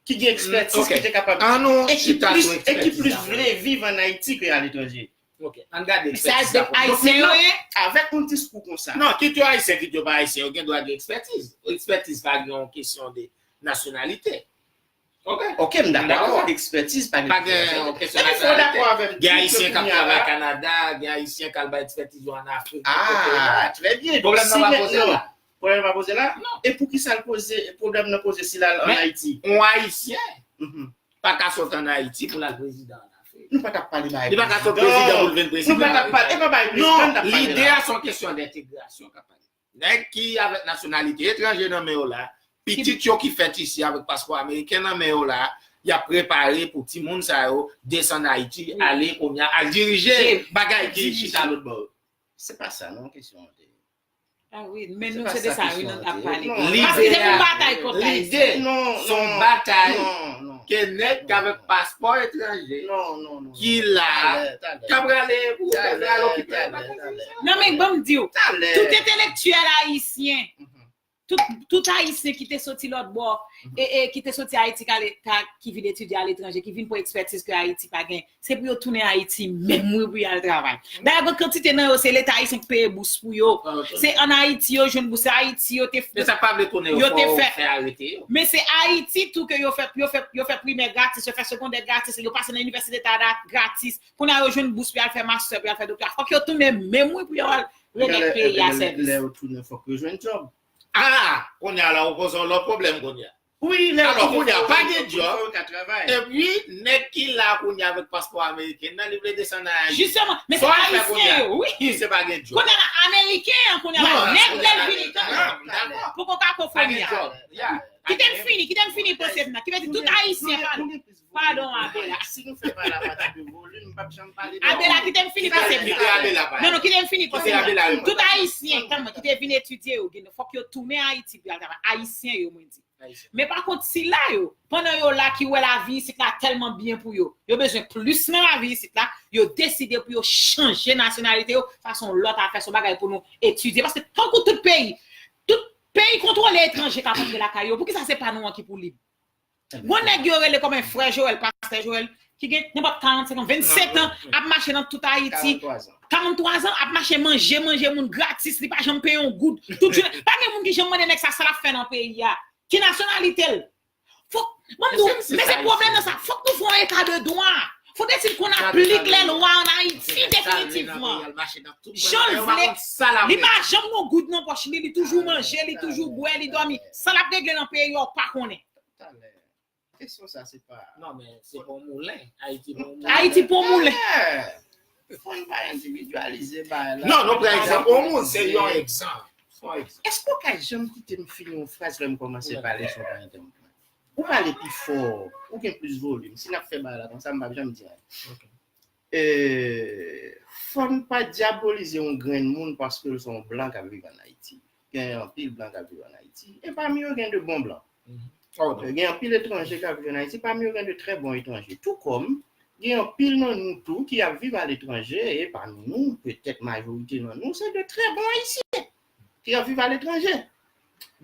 ki gen ekspètiz ki te kapab, e ki plis, e ki plis vle viv ann Ayiti ke aletranje. Ok, ann gade ekspètiz la. Donk, mentnan, avèk yon diskou konsa. Non, kit yo ayisyen, kit yo pa ayisyen, yo gen dwa gen ekspètiz. Ekspètiz pa gen yon kesyon de nasyonalite. Ok. Ok, m dakò. Ekspètiz pa gen kesyon de nasyonalite. Gen ayisyen k ap travay Kanada, gen ayisyen k al bay ekspètiz yo ann Afrik. Ah, trè byen. Donk, si mentnan, Pwoblèm pa poze la? Non. E poukisa l poze, pwoblèm nan poze si l al ann Ayiti? Men, yon Ayisyen pa ka sot ann Ayiti pou l al prezidan ann Afrik. Nou pa t ap pale bagay prezidan. Li pa ka sot prezidan pou l vin prezidan ann Afrik. Nou pa t ap pale, e pa bagay prezidan n t ap pale la. Non, lide a se yon kesyon dentegrasyon k ap pale. Nèg ki avèk nasyonalite etranje nan men yo la, pitit yo ki fèt isi avèk paspò ameriken nan men yo la, y ap prepare pou timoun sa yo desann Ayiti, ale kounye a, al dirije bagay ki chita lòtbò yo. Se pa sa, non, kesyon an te ye. Ah wi, men nou, se de sa, wi, nou t ap pale. Paske se pou batay kont Ayisyen. Lide, se yon batay ke nèg k avèk paspò etranje ki la, k ap rale pou fè sa, l okipe, l pa konn sa. Non, men ban m di w, tout entelektyèl ayisyen, tout, tout Ayisyen ki te soti lòtbò, e, e ki te soti Ayiti, k ale, ka, ki vin etidye aletranje, ki vin pran ekspètiz ke Ayiti pa gen, se pou yo tounen Ayiti menm, wi, pou y al travay. Dayè, gen kantite nan yo, se Leta ayisyen ki peye bous pou yo. Se ann Ayiti yo jwenn bous, se Ayiti yo te, yo te fè, fè arete yo. Men se Ayiti tou ke yo fè, yo fè, yo fè primè gratis, yo fè segondè gratis, yo pase nan inivèsite ta gratis. Kounye a yo jwenn bous pou y al fè mastè, pou y al fè doktora. Fòk yo tounen menm, wi, pou yo al règle peyi a sèvis. Lè yo tounen, fòk yo jwenn djòb. Ah, kounye a la, ou poze yon lòt pwoblèm kounye a. Wi, lè yo tounen, fòk yo jwenn djòb. Alò, kounye a, pa gen djòb. Epi, nèg ki la kounye a avèk paspò ameriken nan, li vle desann nan Ayiti. Jisteman, men se Ayisyen yo, wi. Sa w ap fè kounye a? Kounye a la, Ameriken an, kounye a la, nèg lè l vini, poko ka konfòme a. Kite m fini, kite m fini panse m nan. Ki vle di tout Ayisyen, padon. Padon, Abela. Si nou fè bagay la pati de volim, m p ap janm pale de Abela, kite m fini panse m nan. Non, non, kite m fini panse m nan. Tout Ayisyen, tann mwen, ki te vin etidye yo, gen, fòk yo tounen Ayiti pou y al travay. Ayisyen yo, mwen di. Men pa kont, sila yo, pandan yo la ki wè lavi isit la tèlman byen pou yo, yo bezwen plis nan lavi isit la, yo deside pou yo chanje nasyonalite yo, sa se yon lòt afè, se yon bagay pou nou etidye. Paske tankou tout peyi, tout peyi kontwole etranje k ap antre lakay yo, poukisa se pa nou an ki pou lib? Gon nèg yo rele kòman, frè Joel, pastè Joel, ki gen nenpòt karannsenk an, vennsenk an, ap mache nan tout Ayiti. Karantwa zan. Karantwa zan, ap mache manje, manje moun gratis, li pa janm peye yon goud. Tout jounen, pa gen moun ki janm mande nèg sa, sa l ap fè nan peyi a. Ki nasyonalite l? Fòk, ban m di w, men se pwoblèm nan sa. Fòk nou fè yon eta de dwa. Fòk de sil konn aplik lè lwa ann Ayiti definitivman. Jan l vle. Li pa janm gen yon goud nan pòch li, li toujou manje, li toujou bwè, li dòmi. Sa l ap regle nan peyi a, w pa konnen. Kesyon sa, se pa. Non, men se pa yon moulen. Ayiti pa yon moulen. Ayiti pa yon moulen. Fò n pa endividyalize bagay la. Non, nou pran egzanp yon moun, se yon egzanp. Se yon egzanp. Èske w ka janm kite m fini yon fraz lè m kòmanse pale sou yon bagay ke m pran? Ou pale pi fò, ou gen plis volim. Si n ap fè bagay la konsa, m p ap janm di anyen. E, fò n pa dyabolize yon grenn moun paske l se yon blan k ap viv ann Ayiti. Gen anpil blan k ap viv ann Ayiti. E pami yo, gen de bon blan. Gen anpil etranje k ap viv ann Ayiti. Pami yo, gen de trè bon etranje. Tou kòm, gen anpil nan nou tou ki ap viv aletranje. E pami nou, petèt majorite nan nou, se de trè bon Ayisyen ki ap viv aletranje.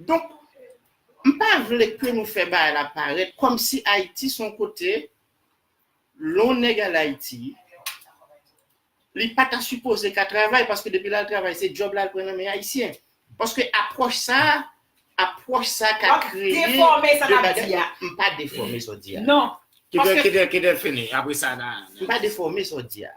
Donk, m pa vle ke nou fè bagay la parèt kòmsi Ayiti se yon kote, lè yon nèg al Ayiti, li pa ta sipoze ka travay, paske depi l al travay, se djòb la l pran nan men Ayisyen. Paske apwòch sa, apwòch sa ka kreye de bagay. M pa defòme sa w di a. Non. Kite, kite, kite l fini. Apre sa, nan. M pa defòme sa w di a.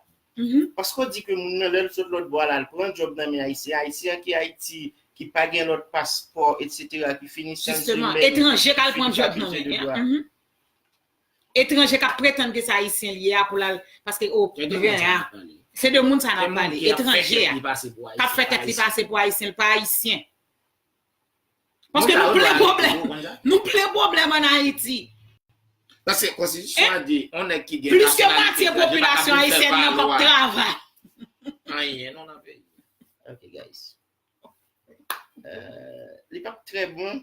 Paske w di ke moun nan, lè l sot lòt bò a la, l pran djòb nan men Ayisyen. Ayisyen ki Ayiti, ki pa gen lòt paspò, etsetera, ki fini san. Jisteman, etranje k al pran djòb nan men li a. Etranje k ap pretann ke se Ayisyen li ye a pou l al, paske, o, se de moun sa n ap pale. Se de moun sa n ap pale. Etranje a, k ap fè tèt li pase pou Ayisyen, l pa Ayisyen. Paske nou plen pwoblèm. Nou plen pwoblèm ann Ayiti. Paske konstitisyon an di, yon nèg ki gen nasyonalite etranje pa ka vin fè valoir. Plis ke mwatye popilasyon ayisyèn nan p ap travay. Anyen, non, nan peyi. Ok, guys. Euh, li p ap trè bon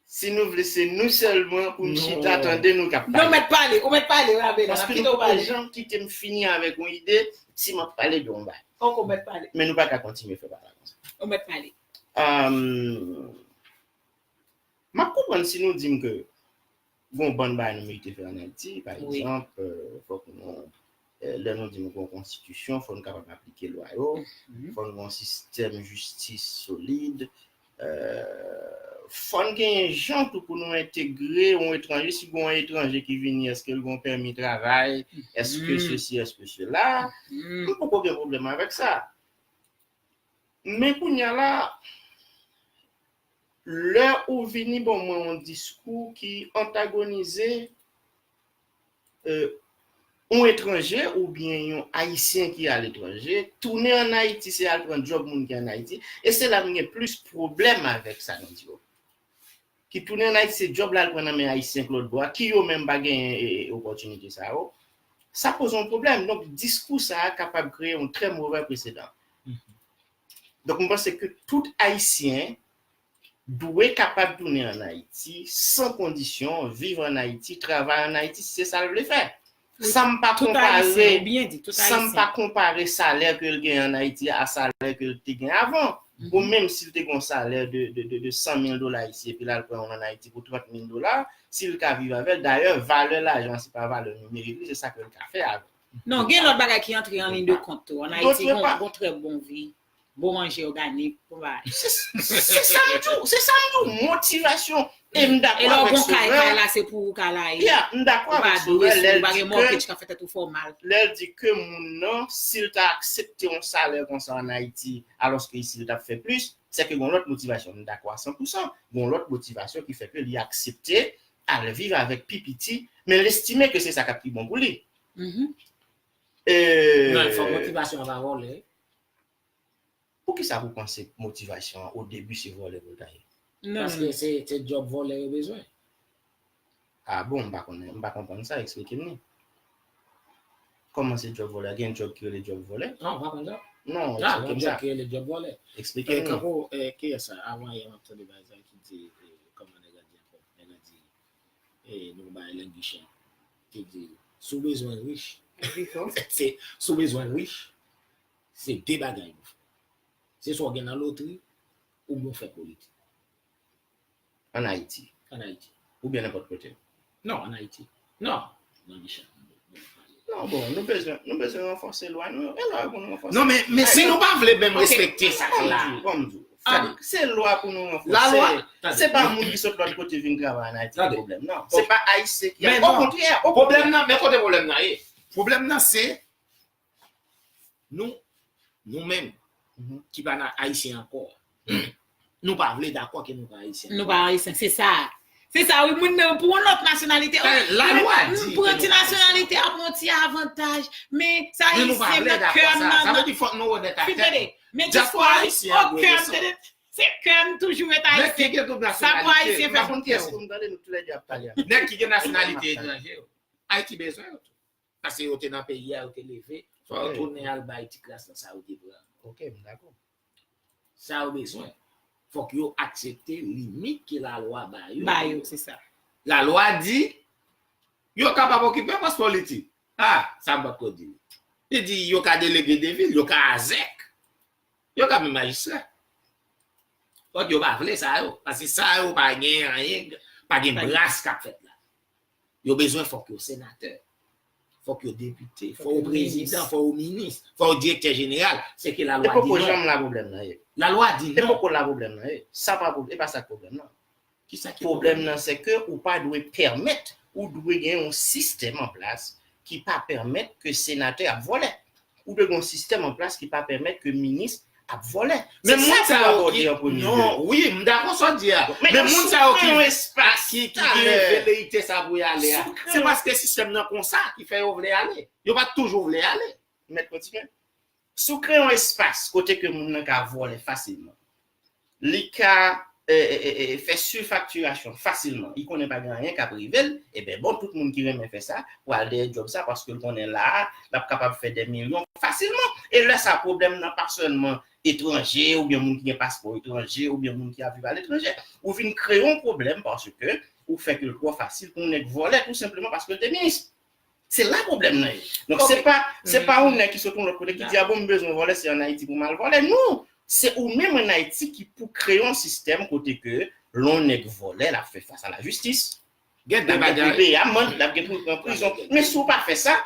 si nou vle se nou sèlman pou n chita tande nou k ap pale. Non, mèt pale, ou mèt pale, wi, Abela, n ap kite w pale. Paske nou poko janm kite m fini avèk yon ide si m ap pale de yon bagay. Ok, ou mèt pale. Men nou pa ka kontinye fè bagay la konsa. Ou mèt pale. Euh, m ap konprann si nou di m ke gon bann bagay nou merite fè ann Ayiti, pa egzanp, euh, fòk nou, euh, lè nou di nou gon konstitisyon, fò nou kapab aplike lwa yo, fò nou gon sistèm jistis solid, euh, fò n genyen jan tou pou nou entegre yon etranje, si gon etranje ki vini, èske l gon pèmi travay, èske sesi, èske sela, m poko gen pwoblèm avèk sa. Men kounye a la, lè ou vini ban mwen yon diskou ki antagonize yon etranje oubyen yon Ayisyen ki aletranje, tounen ann Ayiti, se al pran djòb moun ki ann Ayiti, e se la m gen plis pwoblèm avèk sa nou di yo. Ki tounen ann Ayiti, se djòb la al pran nan men Ayisyen k lòt bò a, ki yo menm pa genyen e, e, opòtinite sa yo. Sa poze yon pwoblèm. Donk, diskou sa a kapab kreye yon trè movè presedan. Donk, m panse ke tout Ayisyen dwe kapab tounen ann Ayiti san kondisyon, viv ann Ayiti, travay ann Ayiti, si se sa l vle fè. San m pa konpare, san m pa konpare salè ke l genyen ann Ayiti a salè ke l te gen avan. Bon, menm si l te gen yon salè de, de, de, de san mil dola isi, epi l al pran youn ann Ayiti pou trant mil dola, si l ka viv avè l, dayè, valè lajan, se pa valè nimerik li, se sa ke l ka fè avè l. Non, gen lòt bagay ki antre an liy de kont tou. Ann Ayiti, gon, gon trè bon vi. Bon manje òganik, bon bagay. Se, se sa m di w, se sa m di w, motivasyon. E m dakò avèk Sauveur. E lè w gon kay, kay la se pou ou kay la ye. Yeah, m dakò avèk Sauveur lè l di ke, lè l di ke moun nan, si l ta aksepte yon salè konsa ann Ayiti, alòske isi l t ap fè plis, se ke gon lòt motivasyon. M dakò a san pou san. Gon lòt motivasyon ki fè ke li aksepte al viv avèk pi piti, men l estime ke se sa k ap pi bon pou li. E... Non, fòk motivasyon an pa vòlè. Poukisa pou panse motivasyon an o debi se vòlè pou l ta ye? Non, non, non. Paske se, se djòb vòlè yo bezwen. Ah bon, m pa konnen, m pa konprann sa, eksplike m li. Kòman se djòb vòlè? Gen djòb ki rele djòb vòlè? Non, ou pa konn sa? Non, eksplike m sa. Gen djòb ki rele djòb vòlè. Eksplike m li. Tankou, eh, kiyès sa? Avan yè m ap tande bagay sa ki di, eh, kòman nèg la di ankò? Nèg la di, eh, nou bay langichè. Ki di, si w bezwen rich, se, si w bezwen rich, se de bagay nou fè. Se swa w gen nan lotri, oubyen w fè politik. Ann Ayiti. Ann Ayiti. Oubyen nenpòt kote. Non, ann Ayiti. Non. Non, Michel. Non, bon, nou bezwen, nou bezwen ranfòse lwa nou yo. E lwa yo pou nou ranfòse. Non, men, men si nou pa vle menm respekte sa la. Ban m di w, ban m di w. Se lwa pou nou ranfòse. Se pa moun ki sot lòt kote vin travay ann Ayiti ki pwoblèm nan. Se pa Ayisyen ki... Okontrè, okontrè. Pwoblèm nan, men kote pwoblèm nan ye? Pwoblèm nan se nou, nou menm, ki pa nan Ayisyen ankò, nou pa vle dakò ke nou pa Ayisyen. Nou pa Ayisyen, se sa. Se sa, wi, moun nan, pou yon lòt nasyonalite, lalwa di pou yon ti nasyonalite a, pou yon ti avantaj, men sa Ayisyen nan kè m nan. Sa vle di fòk nou onèt ak tèt nou. Men diskou a, o kè m, tande, se kè m toujou ret Ayisyen. Sa pou Ayisyen fè pou kè w. Nèg ki gen nasyonalite etranje yo, Ayiti bezwen yo tou. Paske yo te nan peyi a, yo te leve, fò yo tounen al bay ti kras nan sa yo te pran. Ok, m dakò. Sa yo bezwen. Fòk yo aksepte limit ke lalwa ba yo. Ba yo, se sa. Lalwa di, yo kapab okipe pòs politik. Ah, sa m potko di. Li di, yo ka delege de vil, yo ka azèk. Yo ka menm majistra. Lòt yo pa vle sa yo, paske sa yo pa gen anyen, pa gen bras k ap fèt la. Yo bezwen fòk yo senatè, fòk yo depite, fòk yo prezidan, fòk yo minis, fòk yo direktè jeneral. Se ke lalwa di non. E poko janm la pwoblèm nan ye. Lalwa di non. E poko la pwoblèm nan ye. Sa pa pwob-, e pa sa k pwoblèm nan. Kisa ki pwoblèm nan? Pwoblèm nan, se ke ou pa dwe pèmèt, ou dwe gen yon sistèm an plas ki pa pèmèt ke senatè ap vòlè. Ou dwe gen yon sistèm an plas ki pa pèmèt ke minis ap vòlè. Se sa pou abòde an premye lye. Non, wi, m dakò sa w di a. Men moun sa yo ki, ki, ki gen veleyite sa pou y ale a, se paske sistèm nan konsa ki fè yo vle ale. Yo pa t toujou vle ale. Mèt kontinye. Si w kreye yon espas kote ke moun nan ka vòlè fasilman, li ka, e, e, e, e, fè sifaktirasyon fasilman, li konnen pa gen anyen k ap rive l, ebyen bon, tout moun ki renmen fè sa, pral dèyè djòb sa, paske l konnen la a, l ap kapab fè dè milyon fasilman. E lè sa, pwoblèm nan pa sèlman etranje, oubyen moun ki gen paspò etranje, oubyen moun ki ap viv aletranje. Ou vin kreye yon pwoblèm paske ou fè ke l twò fasil pou yon nèg vòlè, tou senpleman paske l te minis. Se la pwoblèm nan ye. Donk, se pa, se pa yon nèg ki sot yon lòt kote ki di, a bon, m bezwen vòlè, se ann Ayiti pou m al vòlè. Non! Se ou menm ann Ayiti ki pou kreye yon sistèm kote ke lè yon nèg vòlè, l ap fè fas a lajistis. L ap gen pou l peye amann, l ap gen pou l pran prizon. Men si w pa fè sa,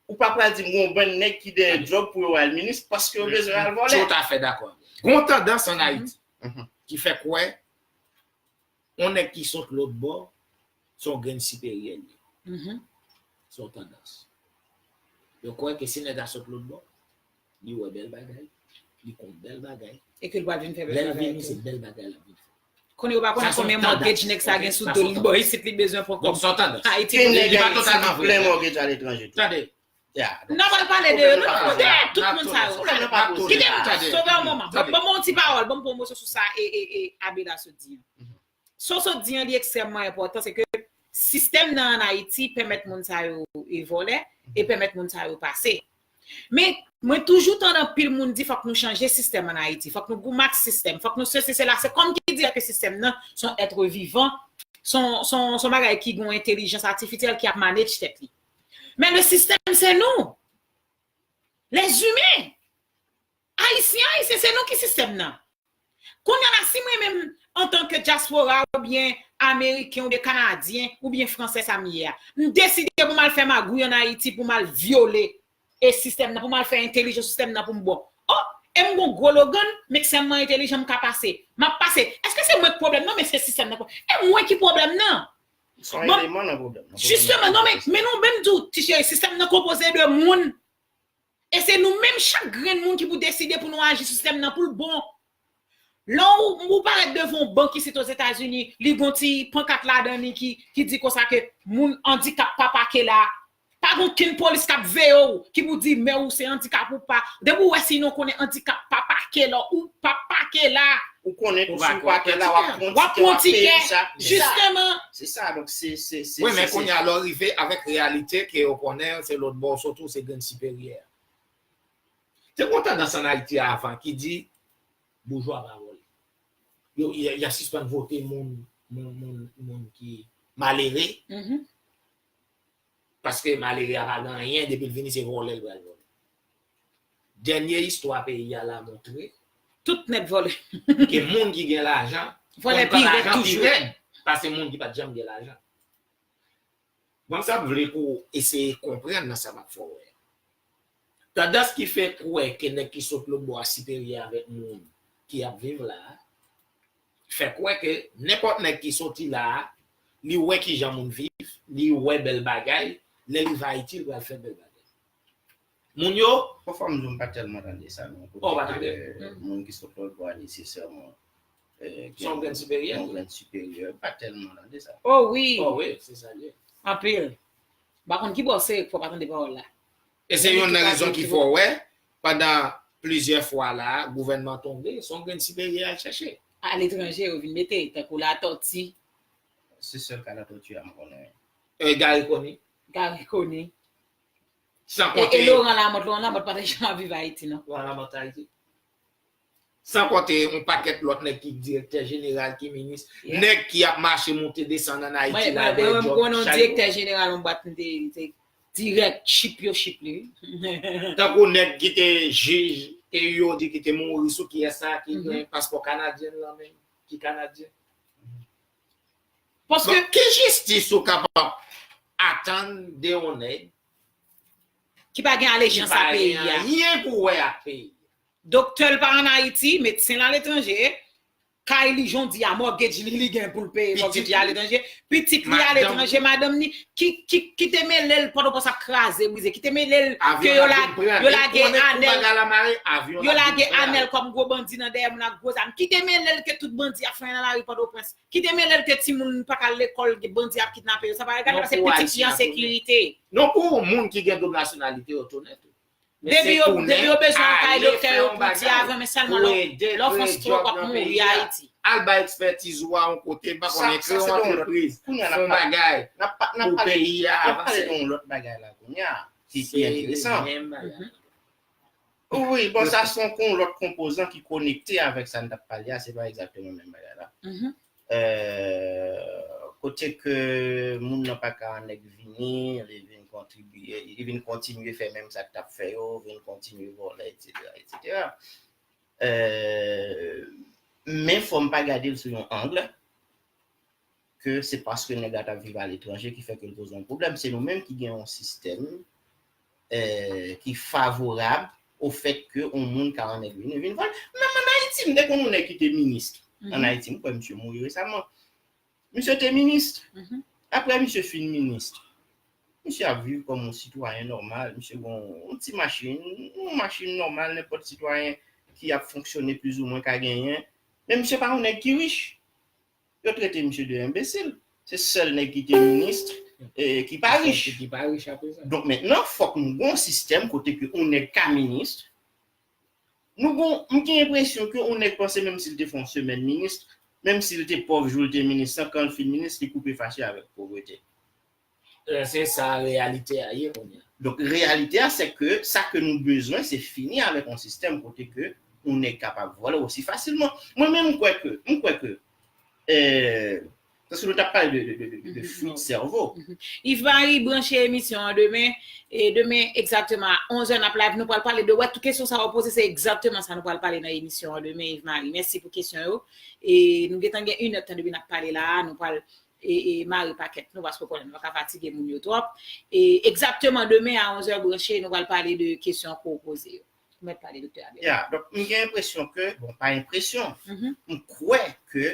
ou pa pral di m gon bann nèg ki dèyè djòb pou yo al minis paske yo bezwen al vòlè. Toutafè dakò. Gon tandans ann Ayiti ki fè kwè yon nèg ki sot lòt bò, se yon grenn siperyè li ye. Se yon tandans. Yo kwè ke si nèg la sot lòt bò, li wè bèl bagay, li konn bèl bagay. E ke l pral vin fè bèl bagay tou. Lè l vini, se bèl bagay l ap vin fè. konnen yo pa konnen konbyen mortgage nèg sa gen sou do l, li bò isit li bezwen pran kòb. Ayiti gen nèg Ayiti ki plen mortgage aletranje tou. Tande. N ap al pale de yo, nou konnen tout moun sa yo. Kite m sove yon moman. Ban m yon ti pawòl, ban m pran yon moso sou sa e, e, e Abela sot di an. Sa w sot di an, li ekstrèmman enpòtan, se ke sistèm nan ann Ayiti pèmèt moun sa yo e vòlè e pèmèt moun sa yo pase. Men, mwen toujou tande anpil moun di fòk nou chanje sistèm ann Ayiti, fòk nou goumen ak sistèm, fòk nou sesi sela, se kòm ki dire ke sistèm nan se yon èt vivan, se yon bagay ki gen yon entèlijans atifisyèl ki ap manage tèt li. Men le sistèm se nou. Les humains. Ayisyen, Ayisyen, se nou ki sistèm nan. Kounye a la, si mwen menm, antanke dyaspora, oubyen ameriken, oubyen kanadyen, oubyen fransè, sa m ye a, m deside pou m al fè magouy ann Ayiti, pou m al vyole e sistèm nan, pou m al fè entèlijans sistèm nan pou m bon. O, e m gon gwo logann, men sèlman entèlijan m ka pase. M ap pase. Èske se mwen k pwoblèm nan, men se sistèm nan k pwoblèm? E mwen ki pwoblèm nan. Se yon eleman nan pwoblèm nan. Jisteman, non, men, men non, men m di w, ti cheri, sistèm nan konpoze de moun. E se nou menm, chak grenn moun ki pou deside pou nou aji sistèm nan pou l bon. Lè w, ou parèt devan yon bank isit Ozetazini, li gon ti pankat ladan li ki, ki di konsa ke moun andikap pa pake la. Pa gon kenn polis k ap veye w, ki pou di men ou se andikap ou pa. Depi w wè si non konnen andikap pa pake la, ou pa pake la. Ou konnen tou si w pake la, w ap pran tikè, w ap peye sa. Jisteman. Se sa, donk se, se, se. Wi, men kounye a lè w rive avèk reyalite ke yo konnen se lòt bò w soti, se grenn siperyè. Te gon tandans ann Ayiti avan ki di boujwa pa vòlè. Yo, y a sispann vote moun, moun, moun, moun ki malere. Paske malere a pa gen anyen, depi l vini se vòlè l pral vòlè. Dènye istwa peyi a la montre. Tout nèt vòlè. Ke moun ki gen lajan vòlè pi rèd toujou. Pase moun ki pa t janm gen lajan. Mwen sa m vle pou w eseye konprann nan sa m ap fè w wè a. Tandans ki fè kwè ke nèg ki sot lòt bò a siperyè avèk moun ki ap viv la a, fè kwè ke nenpòt nèg ki soti la a, li wè kijan moun viv, li wè bèl bagay, lè li va Ayiti, li pral fè bèl bagay. Moun yo. Pafwa m di w m pa tèlman tande sa, non. Kote ke moun ki sot lòt bò a nesesèman. Se yon grenn siperyè. Yon grenn siperyè. M pa tèlman tande sa. O wi. O wi, se sa l ye. Anpil. M pa konn ki bò se, fò pa tande pawòl la. E se youn nan rezon ki fè w wè, pandan plizyè fwa la, gouvènman tonbe, se yon grenn siperyè y al chèche. Aletranje, yo vin mete, tankou Latòti. Se sèl ka Latòti a m konnen. E Gary Conille. Gary Conille. San konte. E Laurent Lamothe, Laurent Lamothe pa t janm ap viv Ayiti, non. Laurent Lamothe Ayiti. San konte yon pakèt lòt nèg ki direktè jeneral, ki minis, nèg ki ap mache moute desann ann Ayiti la, mwen, mwen, mwen, mwen konnen yon direktè jeneral yon bwat, m te, te dirèk, chip yo chip li, wi. Tankou nèg ki te jij, ke yo di ki te mouri sou kiyès sa, ki gen paspò kanadyen nan men, ki kanadyen. Paske ki jistis ou kapab atann de yon nèg ki pa gen alejans a peyi a? Ki pa gen anyen pou wè ak peyi a. Doktè l pa ann Ayiti, medsen l aletranje, kay li jan w di a, mògej li, li gen pou l peye mògej li aletranje, pitit li aletranje, madanm li, ki, ki, ki te mele l Pòtoprens ap kraze, brize, ki te mele l ke yo lage, yo lage Anèl, yo lage Anèl kòm gwo bandi nan dèyè moun ak gwo zam, ki te mele l ke tout bandi ap fè nan lari Pòtoprens, ki te mele l ke timoun pa ka al lekòl, bandi ap kidnape yo, sa pa egale, paske pitit li an sekirite. Non, pou moun ki gen doub nasyonalite yo tounen tou. Depi yo, depi yo bezwen yon kay doktè yo pou di avan, men sèlman lè w fè yon strok w ap mouri Ayiti. Al bay ekspètiz ou a yon kote, m pa konnen, kreye yon antrepriz, fè yon bagay pou peyi a avanse. N ap pale de yon lòt bagay la kounye a, ki pi enteresan. Wi, bon, sa se yon lòt konpozan ki konekte avèk sa n t ap pale a, se pa egzakteman menm bagay la. Kote ke moun nan pa ka annik vini, li vin kontribye, li vin kontinye fè menm sa k t ap fè yo, vin kontinye vòlè, etsetera, etsetera. Men fò m pa gade l sou yon ang ke se paske nèg la t ap viv aletranje ki fè ke l poze yon pwoblèm. Se nou menm ki gen yon sistèm ki favorab au fait que yon moun ka annik vini, vin vòlè. Menm ann Ayiti, m te konn yon nèg ki te minis ann Ayiti, m kwè misye mouri resaman. Misye te minis. Apre misye fin minis, misye ap viv kòm yon sitwayen nòmal. Misye gen yon ti machin, yon machin nòmal nenpòt sitwayen ki ap fonksyone plizoumwen ka genyen. Men misye pa yon nèg ki rich. yo trete misye de enbesil. Se sèl nèg ki te minis e ki pa rich. Ki pa rich aprezan. Donk mentnan, fòk nou gen yon sistèm kote ke yon nèg ka minis. Nou gon, m gen enpresyon ke yon nèg panse menm si l te fè yon semèn minis, menm si l te pòv jou l te minis lan, kan l fin minis, li koupe fache avèk povrete. Se sa reyalite a ye kounye a. Donk reyalite a se ke sa ke nou bezwen se fini avèk yon sistèm kote ke yon nèg kapab vòlè osi fasilman. Mwen menm m kwè ke, m kwè ke eh, paske nou t ap pale de, de, de, de, de fuit sèvo. Yves Marie branche emisyon an demen, e demen egzakteman a onz è n ap live, nou pral pale de, wè, tout kesyon sa yo poze, se egzakteman sa nou pral pale nan emisyon an demen, Yves Marie. Mèsi pou kesyon yo. E nou gentan gen inèdtan depi n ap pale la a, nou pral e, e mare pakèt nou, paske w konnen nou pa ka fatige moun yo twòp. E egzakteman demen a onz è branche, nou pral pale de kesyon ke w poze yo. Ou mèt pale, Doktè Abel. Ya, donk m gen enpresyon ke, bon, pa enpresyon, m kwè ke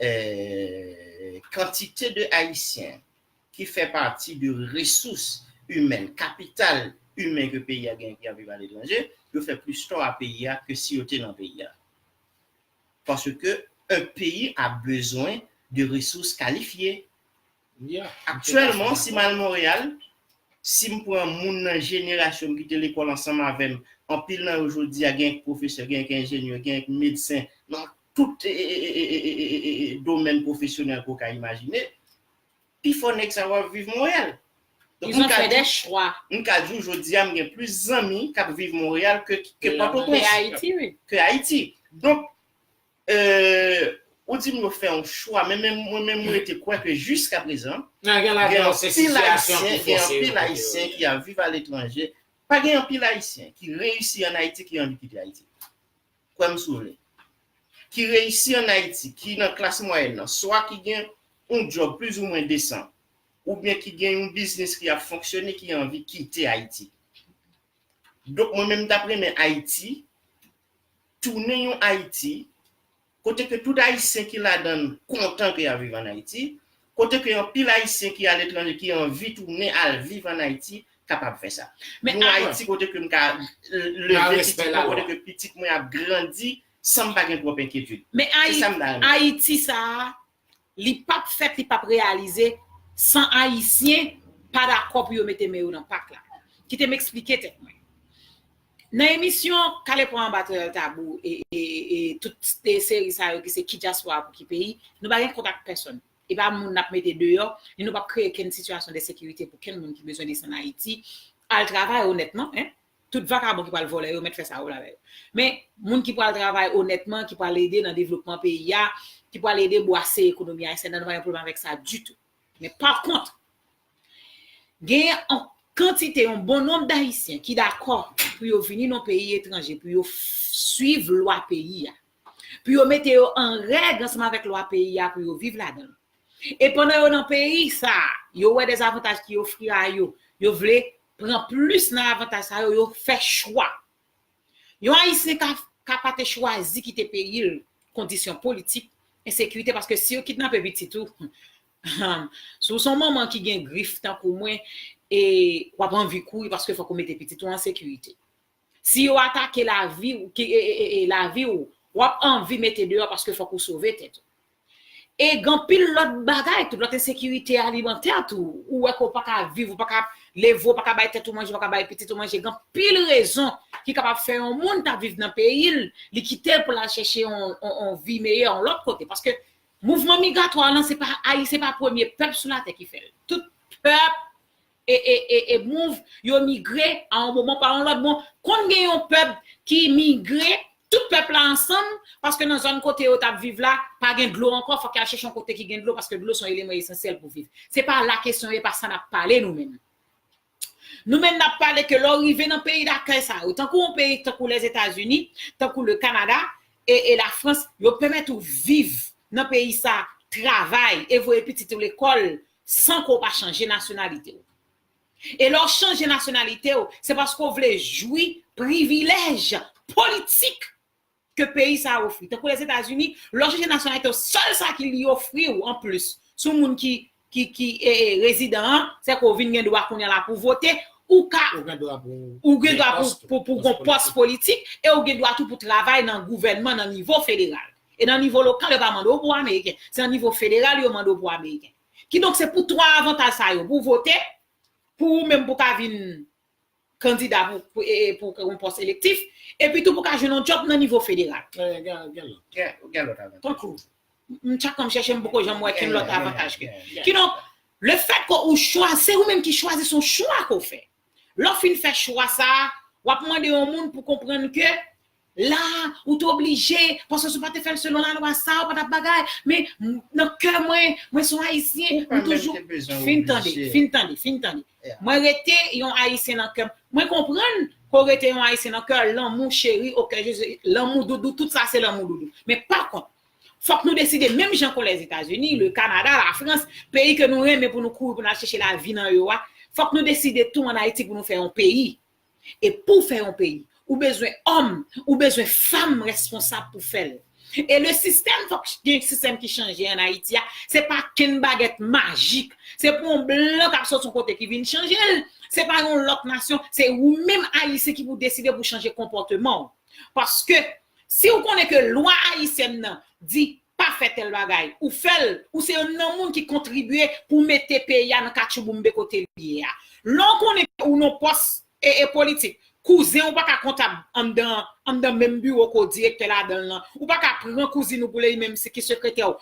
eh, kantite de Ayisyen ki fè pati de resous imèn, kapital imen ke peyi a genyen ki ap viv aletranje, yo fè plis tò a peyi a ke si yo te nan peyi a. Paske un pays a besoin de ressources qualifiées. Aktyèlman, si m al Monreyal, si m pran moun nan jenerasyon m ki te lekòl ansanm avè m, anpil nan yo jodi a gen pwofesè, gen enjenyè, gen medsen, nan tout domèn pwofesyonèl ke w ka imajine, pifò nèg sa yo ap viv Monreyal. Donk, m ka di, m ka di w jodi a, m gen plis zanmi k ap viv Monreyal ke, ke Pòtoprens, ke Ayiti. Donk, euh, ou di m yo fè yon chwa, men mwen menm mwen rete kwè ke jiskaprezan, gen anpil Ayisyen, gen anpil Ayisyen ki ap viv aletranje. Pa gen anpil Ayisyen ki reyisi ann Ayiti ki anvi kite Ayiti. Kwè m si w vle. Ki reyisi ann Ayiti, ki nan klas mwayèn nan, swa ki gen yon djòb plizoumwen desan, oubyen ki gen yon biznis ki ap fonksyone, ki anvi kite Ayiti. Donk, mwen menm, m t ap renmen Ayiti tounen yon Ayiti kote ke tout Ayisyen ki ladan l kontan ke y ap viv ann Ayiti, kote ke anpil Ayisyen ki aletranje ki anvi tounen al viv ann Ayiti kapab fè sa. Yon Ayiti kote ke m ka leve pitit mwen, kote ke pitit mwen ap grandi san m pa gen twòp enkyetid. Se sa m ta renmen. Ayiti sa a, li p ap fèt, li p ap reyalize san Ayisyen pa dakò pou yo mete men yo nan pak la. Kite m eksplike tèt mwen. Nan emisyon Kale Pran Anba Trèl Tabou e, e, e tout seri sa yo ki se Ki Dyaspora pou Ki Peyi, nou pa gen kont ak pèsonn. E pa moun n ap mete deyò, ni nou p ap kreye kenn sitiyasyon de sekirite pou kenn moun ki bezwen desann Ayiti, al travay onètman, en. Tout vakabon ki pral vòlè yo mèt fè sa yo vle avè yo. Men, moun ki pral travay onètman, ki pral ede nan devlopman peyi a, ki pral ede bwase ekonomi ayisyèn nan, nou pa gen pwoblèm avèk sa ditou. Men pa kont, genyen yon kantite, yon bon nonb d Ayisyen ki dakò pou yo vini nan peyi etranje, pou yo swiv lwa peyi a, pou yo mete yo an règ ansanm avèk lwa peyi a, pou yo viv ladan l. E pandan yo nan peyi sa a, yo wè dezavantaj ki ofri a yo, yo vle pran plis nan avantaj sa yo, yo fè chwa. Yon Ayisyen ka, ka pa te chwazi kite peyi l, kondisyon politik, ensekirite, paske si yo kidnape pitit ou, si w se yon manman ki gen grif tankou mwen, e w ap anvi kouri paske fòk ou mete pitit ou an sekirite. Si yo atake lavi w, ki, e, e, e, e, lavi w, w ap anvi mete deyò paske fòk ou sove tèt ou. E gen anpil lòt bagay tou, lòt ensekirite alimantè tou. Ou wè ke w pa ka viv, ou pa ka leve, ou pa ka bay tèt ou manje, ou pa ka bay pitit ou manje. Gen anpil rezon ki kapab fè yon moun ta viv nan peyi l, li kite l pou l al chèche yon, yon, yon vi meyè yon lòt kote. Paske mouvman migratwa lan, se pa Ayi-, se pa premye pèp sou latè ki fè l. Tout pèp e, e, e, e move, yo migre a yon moman pa yon lòt. Bon, konn gen yon pèp ki migre, tout pèp la ansanm, paske nan zòn kote yo t ap viv la, pa gen dlo ankò, fòk y al chèche yon kote ki gen dlo, paske dlo se yon eleman esansyèl pou viv. Se pa la kesyon ye, pa sa n ap pale nou menm. Nou menm n ap pale ke lè w rive nan peyi dakèy sa yo, tankou yon peyi tankou Lèzetazini, tankou le Kanada, e, e Lafrans, yo pèmèt ou viv nan peyi sa, travay, e voye pitit ou lekòl, san ke w pa chanje nasyonalite w. E lè w chanje nasyonalite w, se paske w vle jwi privilèj politik ke peyi sa a ofri. Tankou Lèzetazini, lè w chanje nasyonalite w, sèl sa ki li ofri w anplis, si w moun ki, ki, ki, e, e, rezidan an, se ke w vin gen dwa kounye a la pou vote, ou ka, ou gen dwa pou, pou, pou gon pòs politik, e ou gen dwa tou pou travay nan gouvènman nan nivo federal. E nan nivo lokal, yo pa mande w pou ameriken. Se nan nivo federal, yo mande w pou ameriken. Kidonk, se pou twa avantaj sa yo, pou w vote, pou ou menm pou w ka vin kandida pou, pou, e, e, pou yon pòs elektif, epi tou pou w ka jwenn yon djòb nan nivo federal. Gen, gen lòt. Gen, gen lòt avantaj. Tankou, m, chak kan m chèche, m poko janm wè kenn lòt avantaj ke. Kidonk, le fèt ke ou chwazi, se ou menm ki chwazi, se yon chwa ke w fè. Lè w fin fè chwa sa a, w ap mande yon moun pou konprann ke la, ou te oblije, paske si w pa te fè l selon lalwa sa a, ou pa t ap bagay. Men, m, nan kè mwen, mwen se yon Ayisyen, m toujou. Fin tande, fin tande, fin tande. Mwen rete yon Ayisyen nan kè m. Mwen konprann ke w rete yon Ayisyen nan kè, lanmou cheri, o kè Jezi, lanmou doudou, tout sa se lanmou doudou. Men pa kont, fòk nou deside, menm jan ke Lèzetazini, le Kanada, Lafrans, peyi ke nou renmen pou nou kouri, pou n al chèche lavi nan yo a, fòk nou deside tou ann Ayiti pou nou fè yon peyi. E pou w fè yon peyi, ou bezwen òm, ou bezwen fanm responsab pou fè l. E le sistèm, fòk gen sistèm ki chanje ann Ayiti a. Se pa kenn bagèt majik. Se pa yon blan k ap sot yon kote ki vin chanje l. Se pa yon lòt nasyon. Se ou menm Ayisyen ki pou deside pou chanje konpòteman w. Paske si w konnen ke lwa ayisyèn nan di pa fè tèl bagay, ou fè l, ou se youn nan moun ki kontribye pou mete peyi a nan katchouboumbe kote l ye a. Lè w konnen ke ou nan pòs e, e politik, kouzen w pa ka kontab anndan, anndan menm biwo ke w direktè ladan l lan. Ou pa ka pran kouzin ou pou li menm se ki sekretè w.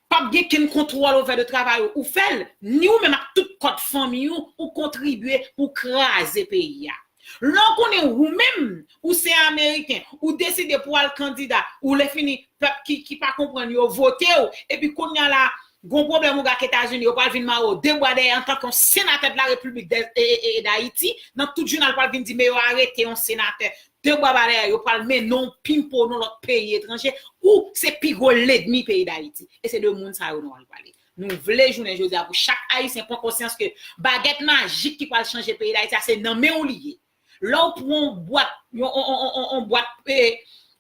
P ap gen kenn kontwòl ou fè de travay ou, ou fè l, ni ou menm ak tout kòd fanmi ou, ou kontribye pou kraze peyi a. Lè w konnen ou menm, ou se ameriken, ou deside pou al kandida, ou lè fini, pèp ki, ki pa konprann yo vote w, epi kounye a la, gon pwoblèm ou gen ak Etazini, yo pral vin mare w de bwa dèyè antanke yon senatè de la Repiblik de, e, e, e, d'Ayiti, nan tout jounal pral vin di, men yo arete yon senatè de bwa ba dèyè, yo pral mennen w pimpe w nan lòt peyi etranje, ou se pi gwo lènmi peyi d'Ayiti. E se de moun sa yo nou pral pale. Nou vle jounen jodi a pou chak Ayisyen pran konsyans ke bagèt majik ki pral chanje peyi d'Ayiti a, se nan men w li ye. Lè w pran yon bwat, yon, yon, yon, yon, yon bwat, e,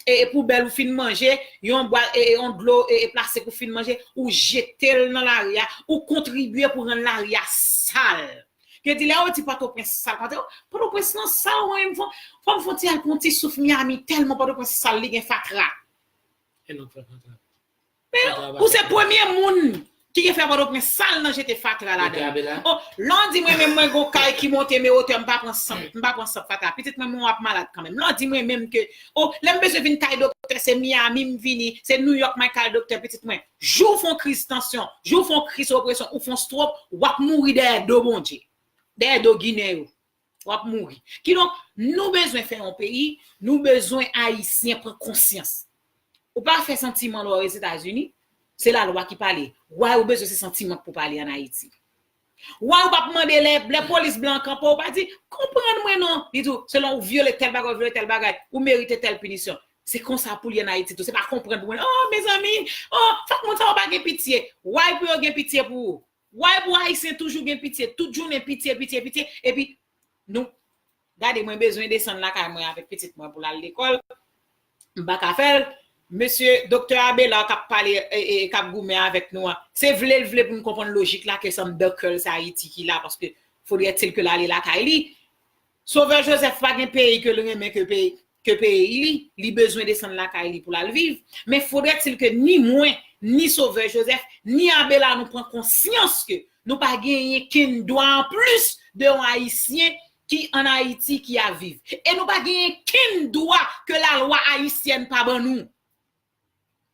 e, e poubèl ou fin manje, yon bwat, e, e, yon dlo, e, e plastik ou fin manje, ou jete l nan lari a, ou kontribye pou rann lari a sal. Ke di lè yo di Pòtoprens sal, Pòtoprens lan sal, mwen menm fò, fò m fè yon ti al pran yon ti souf Miami, tèlman Pòtoprens sal, li gen fatra. E nou fè fatra. Men ou se premye moun ki gen fè Pòtoprens sal nan jete fatra ladan l. Oh, lè w di mwen menm mwen gon kay ki monte men wotè, m pa pran sant, m pa pran sant fatra. Pitit mwen, mwen ap malad kanmenm. Lè w di mwen menm ke, oh, lè m bezwen vin kay doktè, se Miami m vini, se New York mwen kay doktè, pitit mwen. Jou w fè yon kriz tansyon, jou w fè yon kriz opresyon, ou fè yon stroke, w ap mouri dèyè do Bondye, dèyè do Ginen yo. W ap mouri. Kidonk, nou bezwen fè yon peyi, nou bezwen Ayisyen pran konsyans. Ou pa fè santiman lè w Ozetazini, se lalwa ki pale. Why ou bezwen se santiman k pou pale ann Ayiti? Why ou p ap mande lè, lè polis blan an kanpe w, ou pa di, konprann mwen non. Li di w, selon ou vyole tèl bagay, ou vyole tèl bagay, ou merite tèl pinisyon. Se konsa pou l ye ann Ayiti tou. Se pa konprann pou mwen, oh, mezanmi, oh, fòk moun sa yo pa gen pitye. Why pou yo gen pitye pou ou? Why pou Ayisyen toujou gen pitye? Tout jounen pitye, pitye, pitye. Epi, nou, gade, mwen bezwen desann lakay mwen avèk pitit mwen pou l al lekòl. M pa ka fè l. Mesye Doktè Abelard k ap pale, e, e, k ap goumen avèk nou an, se vle l vle pou n konprann lojik la ke se anndan kè l se Ayiti ki la, paske fodrètil ke l ale lakay li. Sovè Jozèf pa gen peyi ke l renmen ke peyi, ke peyi li, li bezwen desann lakay li pou l al viv. Men fodrètil ke ni mwen, ni Sovè Jozèf, ni Abela nou pran konsyans ke nou pa genyen kenn dwa anplis de yon Ayisyen ki ann Ayiti ki ap viv. E nou pa genyen kenn dwa ke lalwa ayisyèn pa ban nou.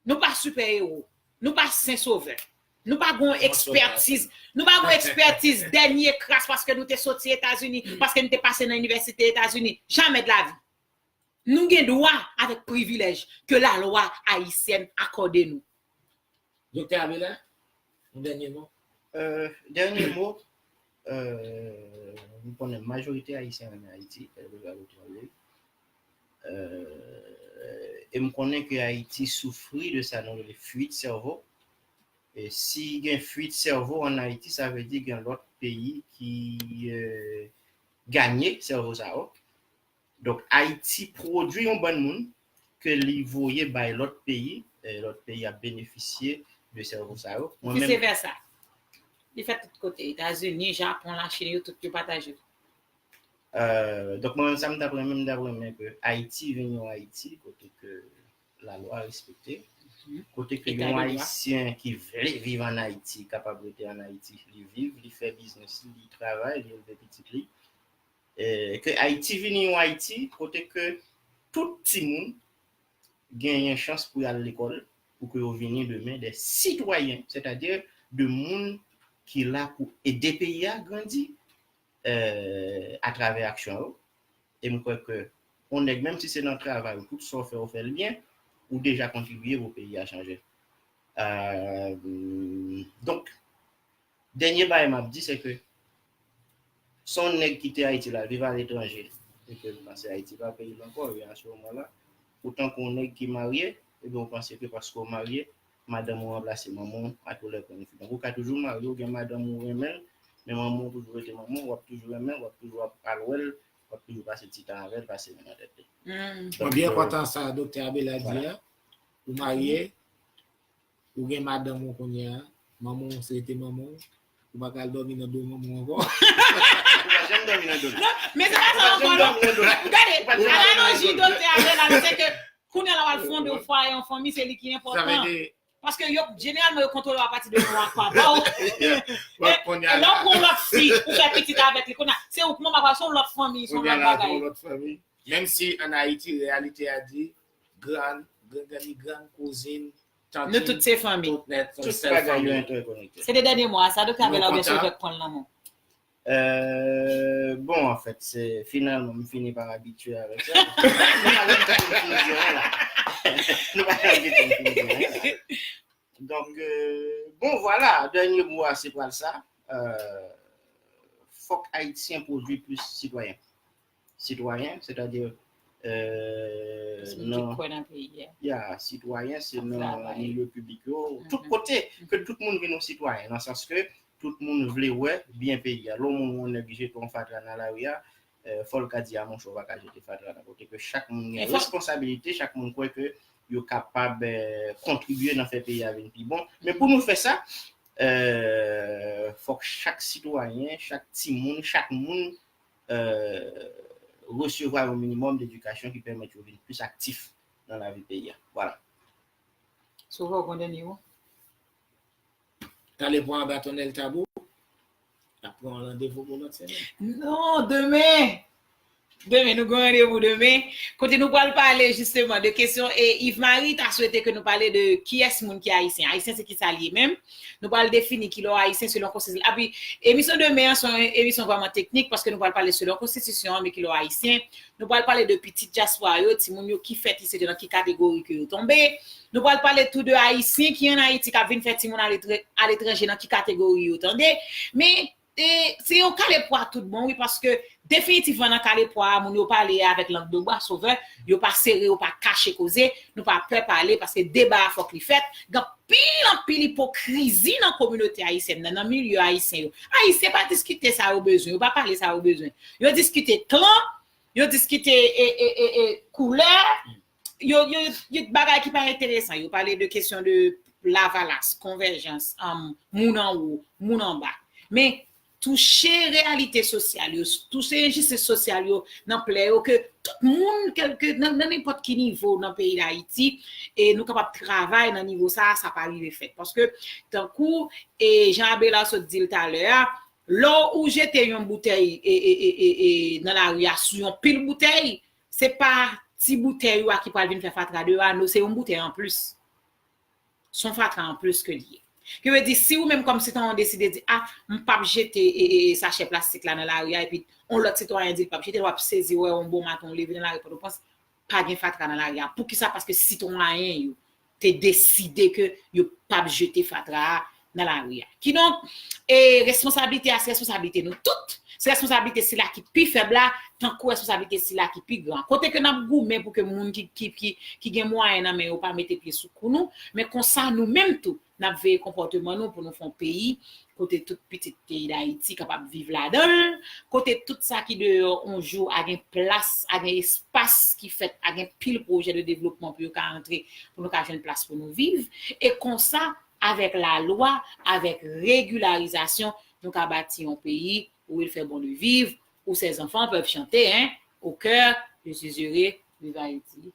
Nou pa sipè ewo. Nou pa sen sovè. Nou pa gon ekspètiz. Nou pa gon ekspètiz dènye kras paske nou te soti Etazini, paske nou te pase nan inivèsite Etazini. Jamè de lavi. Nou gen dwa avèk privilèj ke lalwa ayisyèn akòde nou. Doktè Abelard, yon dènye mo? Euh, dènye mo, euh, m konnen majorite Ayisyen renmen Ayiti, kèlkeswa kote yo ye. Euh, e m konnen ke Ayiti soufri de sa nou rele fuit sèvo. E si gen fuit sèvo ann Ayiti, sa vle di gen lòt peyi ki, euh, ganye sèvo sa yo. Donk, Ayiti pwodui yon bann moun ke li voye bay lòt peyi, e lòt peyi ap benefisye de sèvo sa yo. Mwen menm, vise vèsa. Li fèt tout kote. Etazini, Japon, Lachin, yo tout yo pataje. Euh, donk, mwen menm, sa m t ap renmen, m t ap renmen ke Ayiti vin yon Ayiti kote ke lalwa respekte. kote ke yon Ayisyen ki vle viv ann Ayiti kapab rete ann Ayiti, li viv, li fè biznis li, li travay, li elve pitit li. Eh, ke Ayiti vini yon Ayiti kote ke tout timoun genyen chans pou y al lekòl, pou ke yo vini demen de sitwayen, sètadi de moun ki la pou ede peyi a grandi, eh, atravè aksyon yo. E m kwè ke yon nèg, menm si se nan travay ou, tout sa w fè, ou fè l byen, ou deja kontribye pou peyi a chanje. Eh, donk, dènye bagay m ap di, se ke se yon nèg ki kite Ayiti la, viv aletranje, e ke l panse Ayiti pa peyi l ankò, e an se moman la, ou tankou yon nèg ki marye, ebyen ou panse ke paske w marye, madanm ou ranplase manman w a tou lè kwen. Donk, ou ka toujou marye, ou gen madanm ou renmen l, men manman w toujou rete manman w, w ap toujou renmen l, w ap toujou ap al wè l, w ap toujou pase ti tan avè l, pase men nan tèt li. Mwen byen kontan sa Doktè Abela di a. Ou marye, ou gen madanm ou kounye a, manman w se rete manman w, ou pa ka al dòmi nan do manman w ankò. Ou pa janm dòmi nan do l. Non, men se pa sa ankò, non. Gade, analoji Doktè Abela, se ke kounye a la w al fonde yon fwaye, yon fanmi, se li ki enpòtan. Paske yo, jeneralman, yo kontwole w apati de non ak papa w. E lè w pran yon lòt fi, ou fè pitit avèk li, kounye a, se ou k manman, se yon lòt fanmi, se yon lòt bagay. Menm si ann Ayiti, reyalite a di, grann, grann, grann, grann kouzin, tantin, nou tout se fanmi. Tout nèt, se yon sèl fanmi. Se de dènye mo a, sa Doktè Abela oubyen se ou k pran l nan men w? Euh, bon, anfèt, se, finalman, m fini pa abitye avèk sa. Nou pa janm kite m fin di anyen la. Nou pa janm kite m fin di anyen la. Donk, euh, bon, vwala, dènye mo a, se pral sa. Euh, fòk Ayisyen pwodui plis sitwayen. Sitwayen, sètadi, euh, nan, ya, sitwayen, se nan milye piblik yo, tout kote, ke tout moun vin yon sitwayen, nan sans ke tout moun vle wè byen peyi a. Lè yon moun, yon nèg jete yon fatra nan lari a, euh, fò l ka di, a monchè, ou pa ka jete fatra nan kote ke chak moun gen responsabilite, chak moun kwè ke yo kapab, euh, kontribye nan fè peyi a vin pi bon. Men pou nou fè sa, euh, fòk chak sitwayen, chak timoun, chak moun, euh, resevwa yon minimòm dedikasyon ki pèmèt yo vin plis aktif nan lavi peyi a. Vwala. Sovè, w konn dènye mo? Kale pwa anba tonnèl Tabou. N ap pran yon randevou pou lòt semèn. Non, demen! Demen, nou gen randevou demen. Kote nou pral pale, jisteman, de kesyon, e Yves Marie ta swete ke nou pale de kiyès moun ki ayisyen. Ayisyen, se kisa l ye menm? Nou pral defini kilè w ayisyen selon konstitisyon. Epi, emisyon demen an, se yon emisyon vrèman teknik, paske nou pral pale selon konstitisyon an, men kilè w ayisyen. Nou pral pale de pitit dyaspora yo, timoun yo ki fèt isit yo, nan ki kategori ke yo tonbe. Nou pral pale tou de Ayisyen ki ann Ayiti k ap vin fè timoun aletre-, aletranje, nan ki kategori yo tonbe. Men, e, se yon kale pwa tout bon, wi, paske definitivman nan kale pwa a, moun yo pale avèk lang de bwa, Sovè, yo pa sere, yo pa kache koze, nou pa pè pale, paske deba a fòk li fèt. Gen anpil, anpil ipokrizi nan kominote ayisyèn nan, nan milye ayisyen yo. Ayisyen pa diskite sa yo bezwen, yo pa pale sa yo bezwen. Yo diskite klan, yo diskite, e, e, e, e, koulè, yo, yo, yo, bagay ki pa enteresan. Yo pale de kesyon de lavalas, konvèjans, um, moun anwo, moun anba. Men touche reyalite sosyal yo, touche enjistis sosyal yo nan plè yo, ke tout moun, kèlke, nan, nan nenpòt ki nivo nan peyi Dayiti, e nou kapab travay nan nivo sa a, sa pa rive fèt. Paske, tankou, e Jean Abelard sot di l talè a, lè ou jete yon boutèy, e, e, e, e, e, nan lari a sou yon pil boutèy, se pa ti boutèy ou a ki pral vin fè fatra deyò a, non, se yon boutèy anplis. Se yon fatra anplis ke l ye. Ki vle di, si ou menm kòm sitwayen ou deside di, a, m p ap jete, e, e, e, sachè plastik la nan lari a, epi yon lòt sitwayen di l p ap jete l, w ap sezi wè yon bon maten ou leve nan lari Pòtoprens, pa gen fatra nan lari a. Poukisa? Paske sitwayen yo te deside ke yo p ap jete fatra a nan lari a. Kidonk, e, responsablite a, se responsablite nou tout. Se responsablite sila ki pi fèb la, tankou responsablite sila ki pi gran. Kote ke n ap goumen pou ke moun ki, ki, ki, ki gen mwayen nan men yo pa mete pye sou kou nou, men konsa nou menm tou, n ap veye konpòteman nou pou nou fè yon peyi kote tout pitit peyi Dayiti kapab viv ladan l, kote tout sa ki deyò yon jou a gen plas, a gen espas ki fèt, a gen pil pwojè de devlopman pou yo ka antre, pou nou ka jwenn plas pou nou viv. E konsa, avèk lalwa, avèk regilarizasyon, nou ka bati yon peyi où il fait bon de vivre, où ses enfants peuvent chanter, hein, au cœur, je suis heureux, vive Haïti.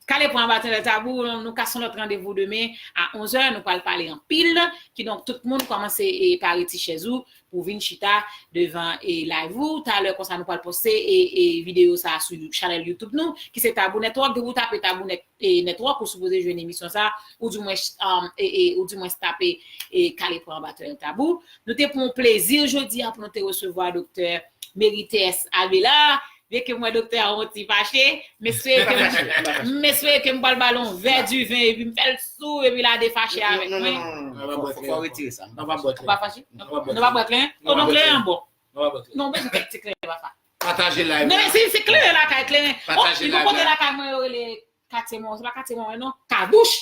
Kale pran anba tande tabou, nou kase yon lòt randevou demen a onz è, nou pral pale anpil. Kidonk, tout moun kòmanse e pare ti chèz ou pou vin chita devan e live ou. Talè konsa nou pral poste e, e videyo sa a sou chanèl YouTube nou, ki se Tabou Network. Depi w tape Tabou Net-, e Network, ou sipoze jwenn emisyon sa a, ou di mwens, um, e, e, ou di mwens tape e Kale pran anba tande tabou. Nou te pran yon plezi jodi a pou nou te resevwa Doktè Merites Abela. Byenke m wè doktè a yon ti fache, m espere ke m, m espere ke m pral ba l yon vè diven epi m fè l sou epi l a defache avèk mwen. Non, non, non, non, non. Fò, fò, fò retire sa. Nou pa bwè kleren. Ou pa fache? Nou pa bwè kleren. Oh, non, kleren an bon. Nou pa bwè kleren. Non, bezwen kèk ti kleren, papa. Pataje live la. Non, men se, se kleren lakay, kleren. Oh, li gon kote lakay mwen yo rele katye mwen, se pa katye mwen, non. Kadouch.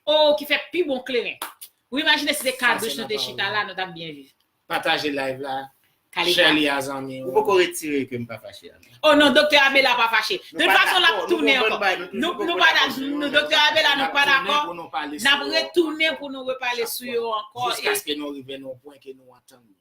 Oh, ki fè pi bon kleren. Ou imajine si se Kadouch nou te chita la, nou t ap byen viv. Pataje live la. Share li a zanmi w. Ou poko retire ke m pa fache a, non. Oh non, doktè Abela pa fache. De tout fason, l ap tounen ankò. Nou, nou pa, nou, doktè Abela, nou pa dakò. N ap retounen pou nou repale sou yo ankò. Jiskaske nou rive nan yon pwen ke nou antann nou.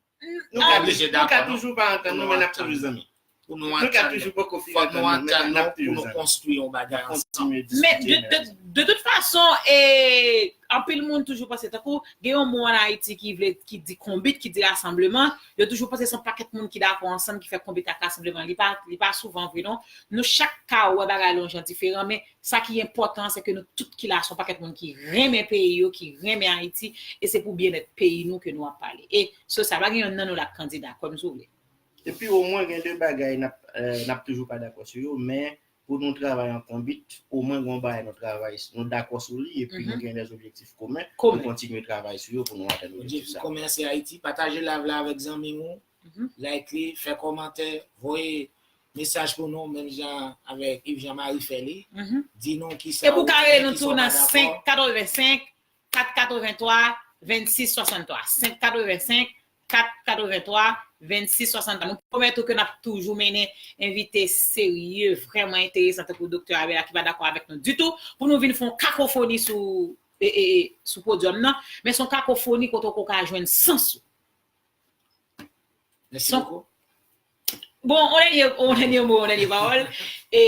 Nou ka, nou ka toujou pa antann nou, men n ap toujou zanmi. Pou nou antann nou. Fòk nou antann nou pou nou konstwi yon bagay ansanm. Men de, de, de tout fason, e, anpil moun toujou panse, tankou gen yon mo ann Ayiti ki vle, ki di konbit, ki di rasanbleman, yo toujou panse se yon pakèt moun ki dakò ansanm ki fè konbit ak rasanbleman. Li pa, li pa souvan vre, non. Nou chak ka wè bagay la yon jan diferan, men sa ki enpòtan, se ke nou tout ki la, se yon pakèt moun ki renmen peyi yo, ki renmen Ayiti, e se pou byennèt peyi nou ke nou ap pale. E se sa, pa gen yonn nan nou la k kandida, kwè m si w vle. Epi omwen gen de bagay n ap, eh, n ap toujou pa dakò sou yo, men pou nou travay an konbit, omwen gen yon bagay nou travay, nou dakò sou li, epi nou gen de objektif komen, nou kontinye travay sou yo pou nou atenn objektif sa. Objektif komen se Ayiti, pataje live la avèk zanmi w, like li, fè kòmantè, voye mesaj pou nou, menm jan avèk Yves Jean Marie fè li. Di nou kisa ou renmen, kisa ou pa dakò. E pou kare nou tou nan senk katrevensenk, kat katrevenntwa, vennsis swasanntwa. Senk katrevensenk, kat katrevenntwa, vennsis swasanntwa. Nou pwomèt ou ke n ap toujou mennen envite serye, vrèman enteresan, tankou Doktè Abela ki pa dakò avèk nou ditou, pou nou vin fè yon kakofoni sou, e, e, e, sou podyòm nan. Men se yon kakofoni kote w ka jwenn sans ou. Mèsi bokou. Bon, on dènye, on dènye mo, on dènye pawòl. E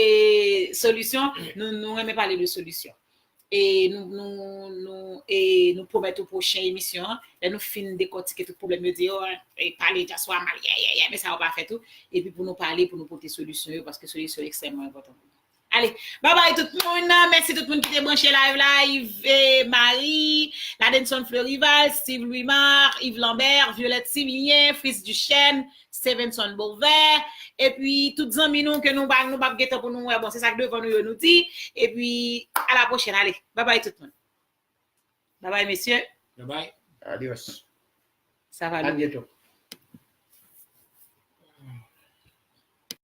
solisyon, nou, nou renmen pale de solisyon. E nou, nou, nou, e nou pwomèt ou pwochen emisyon an, lè nou fin dekòtike tout pwoblèm yo, di yo, e pale dyaspora mal, yè, yè, yè, men sa yo pa fè tou. Epi pou nou pale, pou nou pote solisyon yo, paske solisyon ekstrèmman enpòtan pou nou. Ale, babay tout moun, mèsi tout moun ki te branche live la, Yves Marie, Ladenson Fleurival, Steve Louimar, Yves Lambert, Violette Similien, Fritz Duchesne, Stevenson Beauvais, epi tout zanmi nou ke nou pa, nou p ap gen tan pou nou wè, bon, se sa k devan nou yo nou di, epi a la pwochèn, ale, babay tout moun. Babay mesye. Babay. Adios. Sa va. A byento.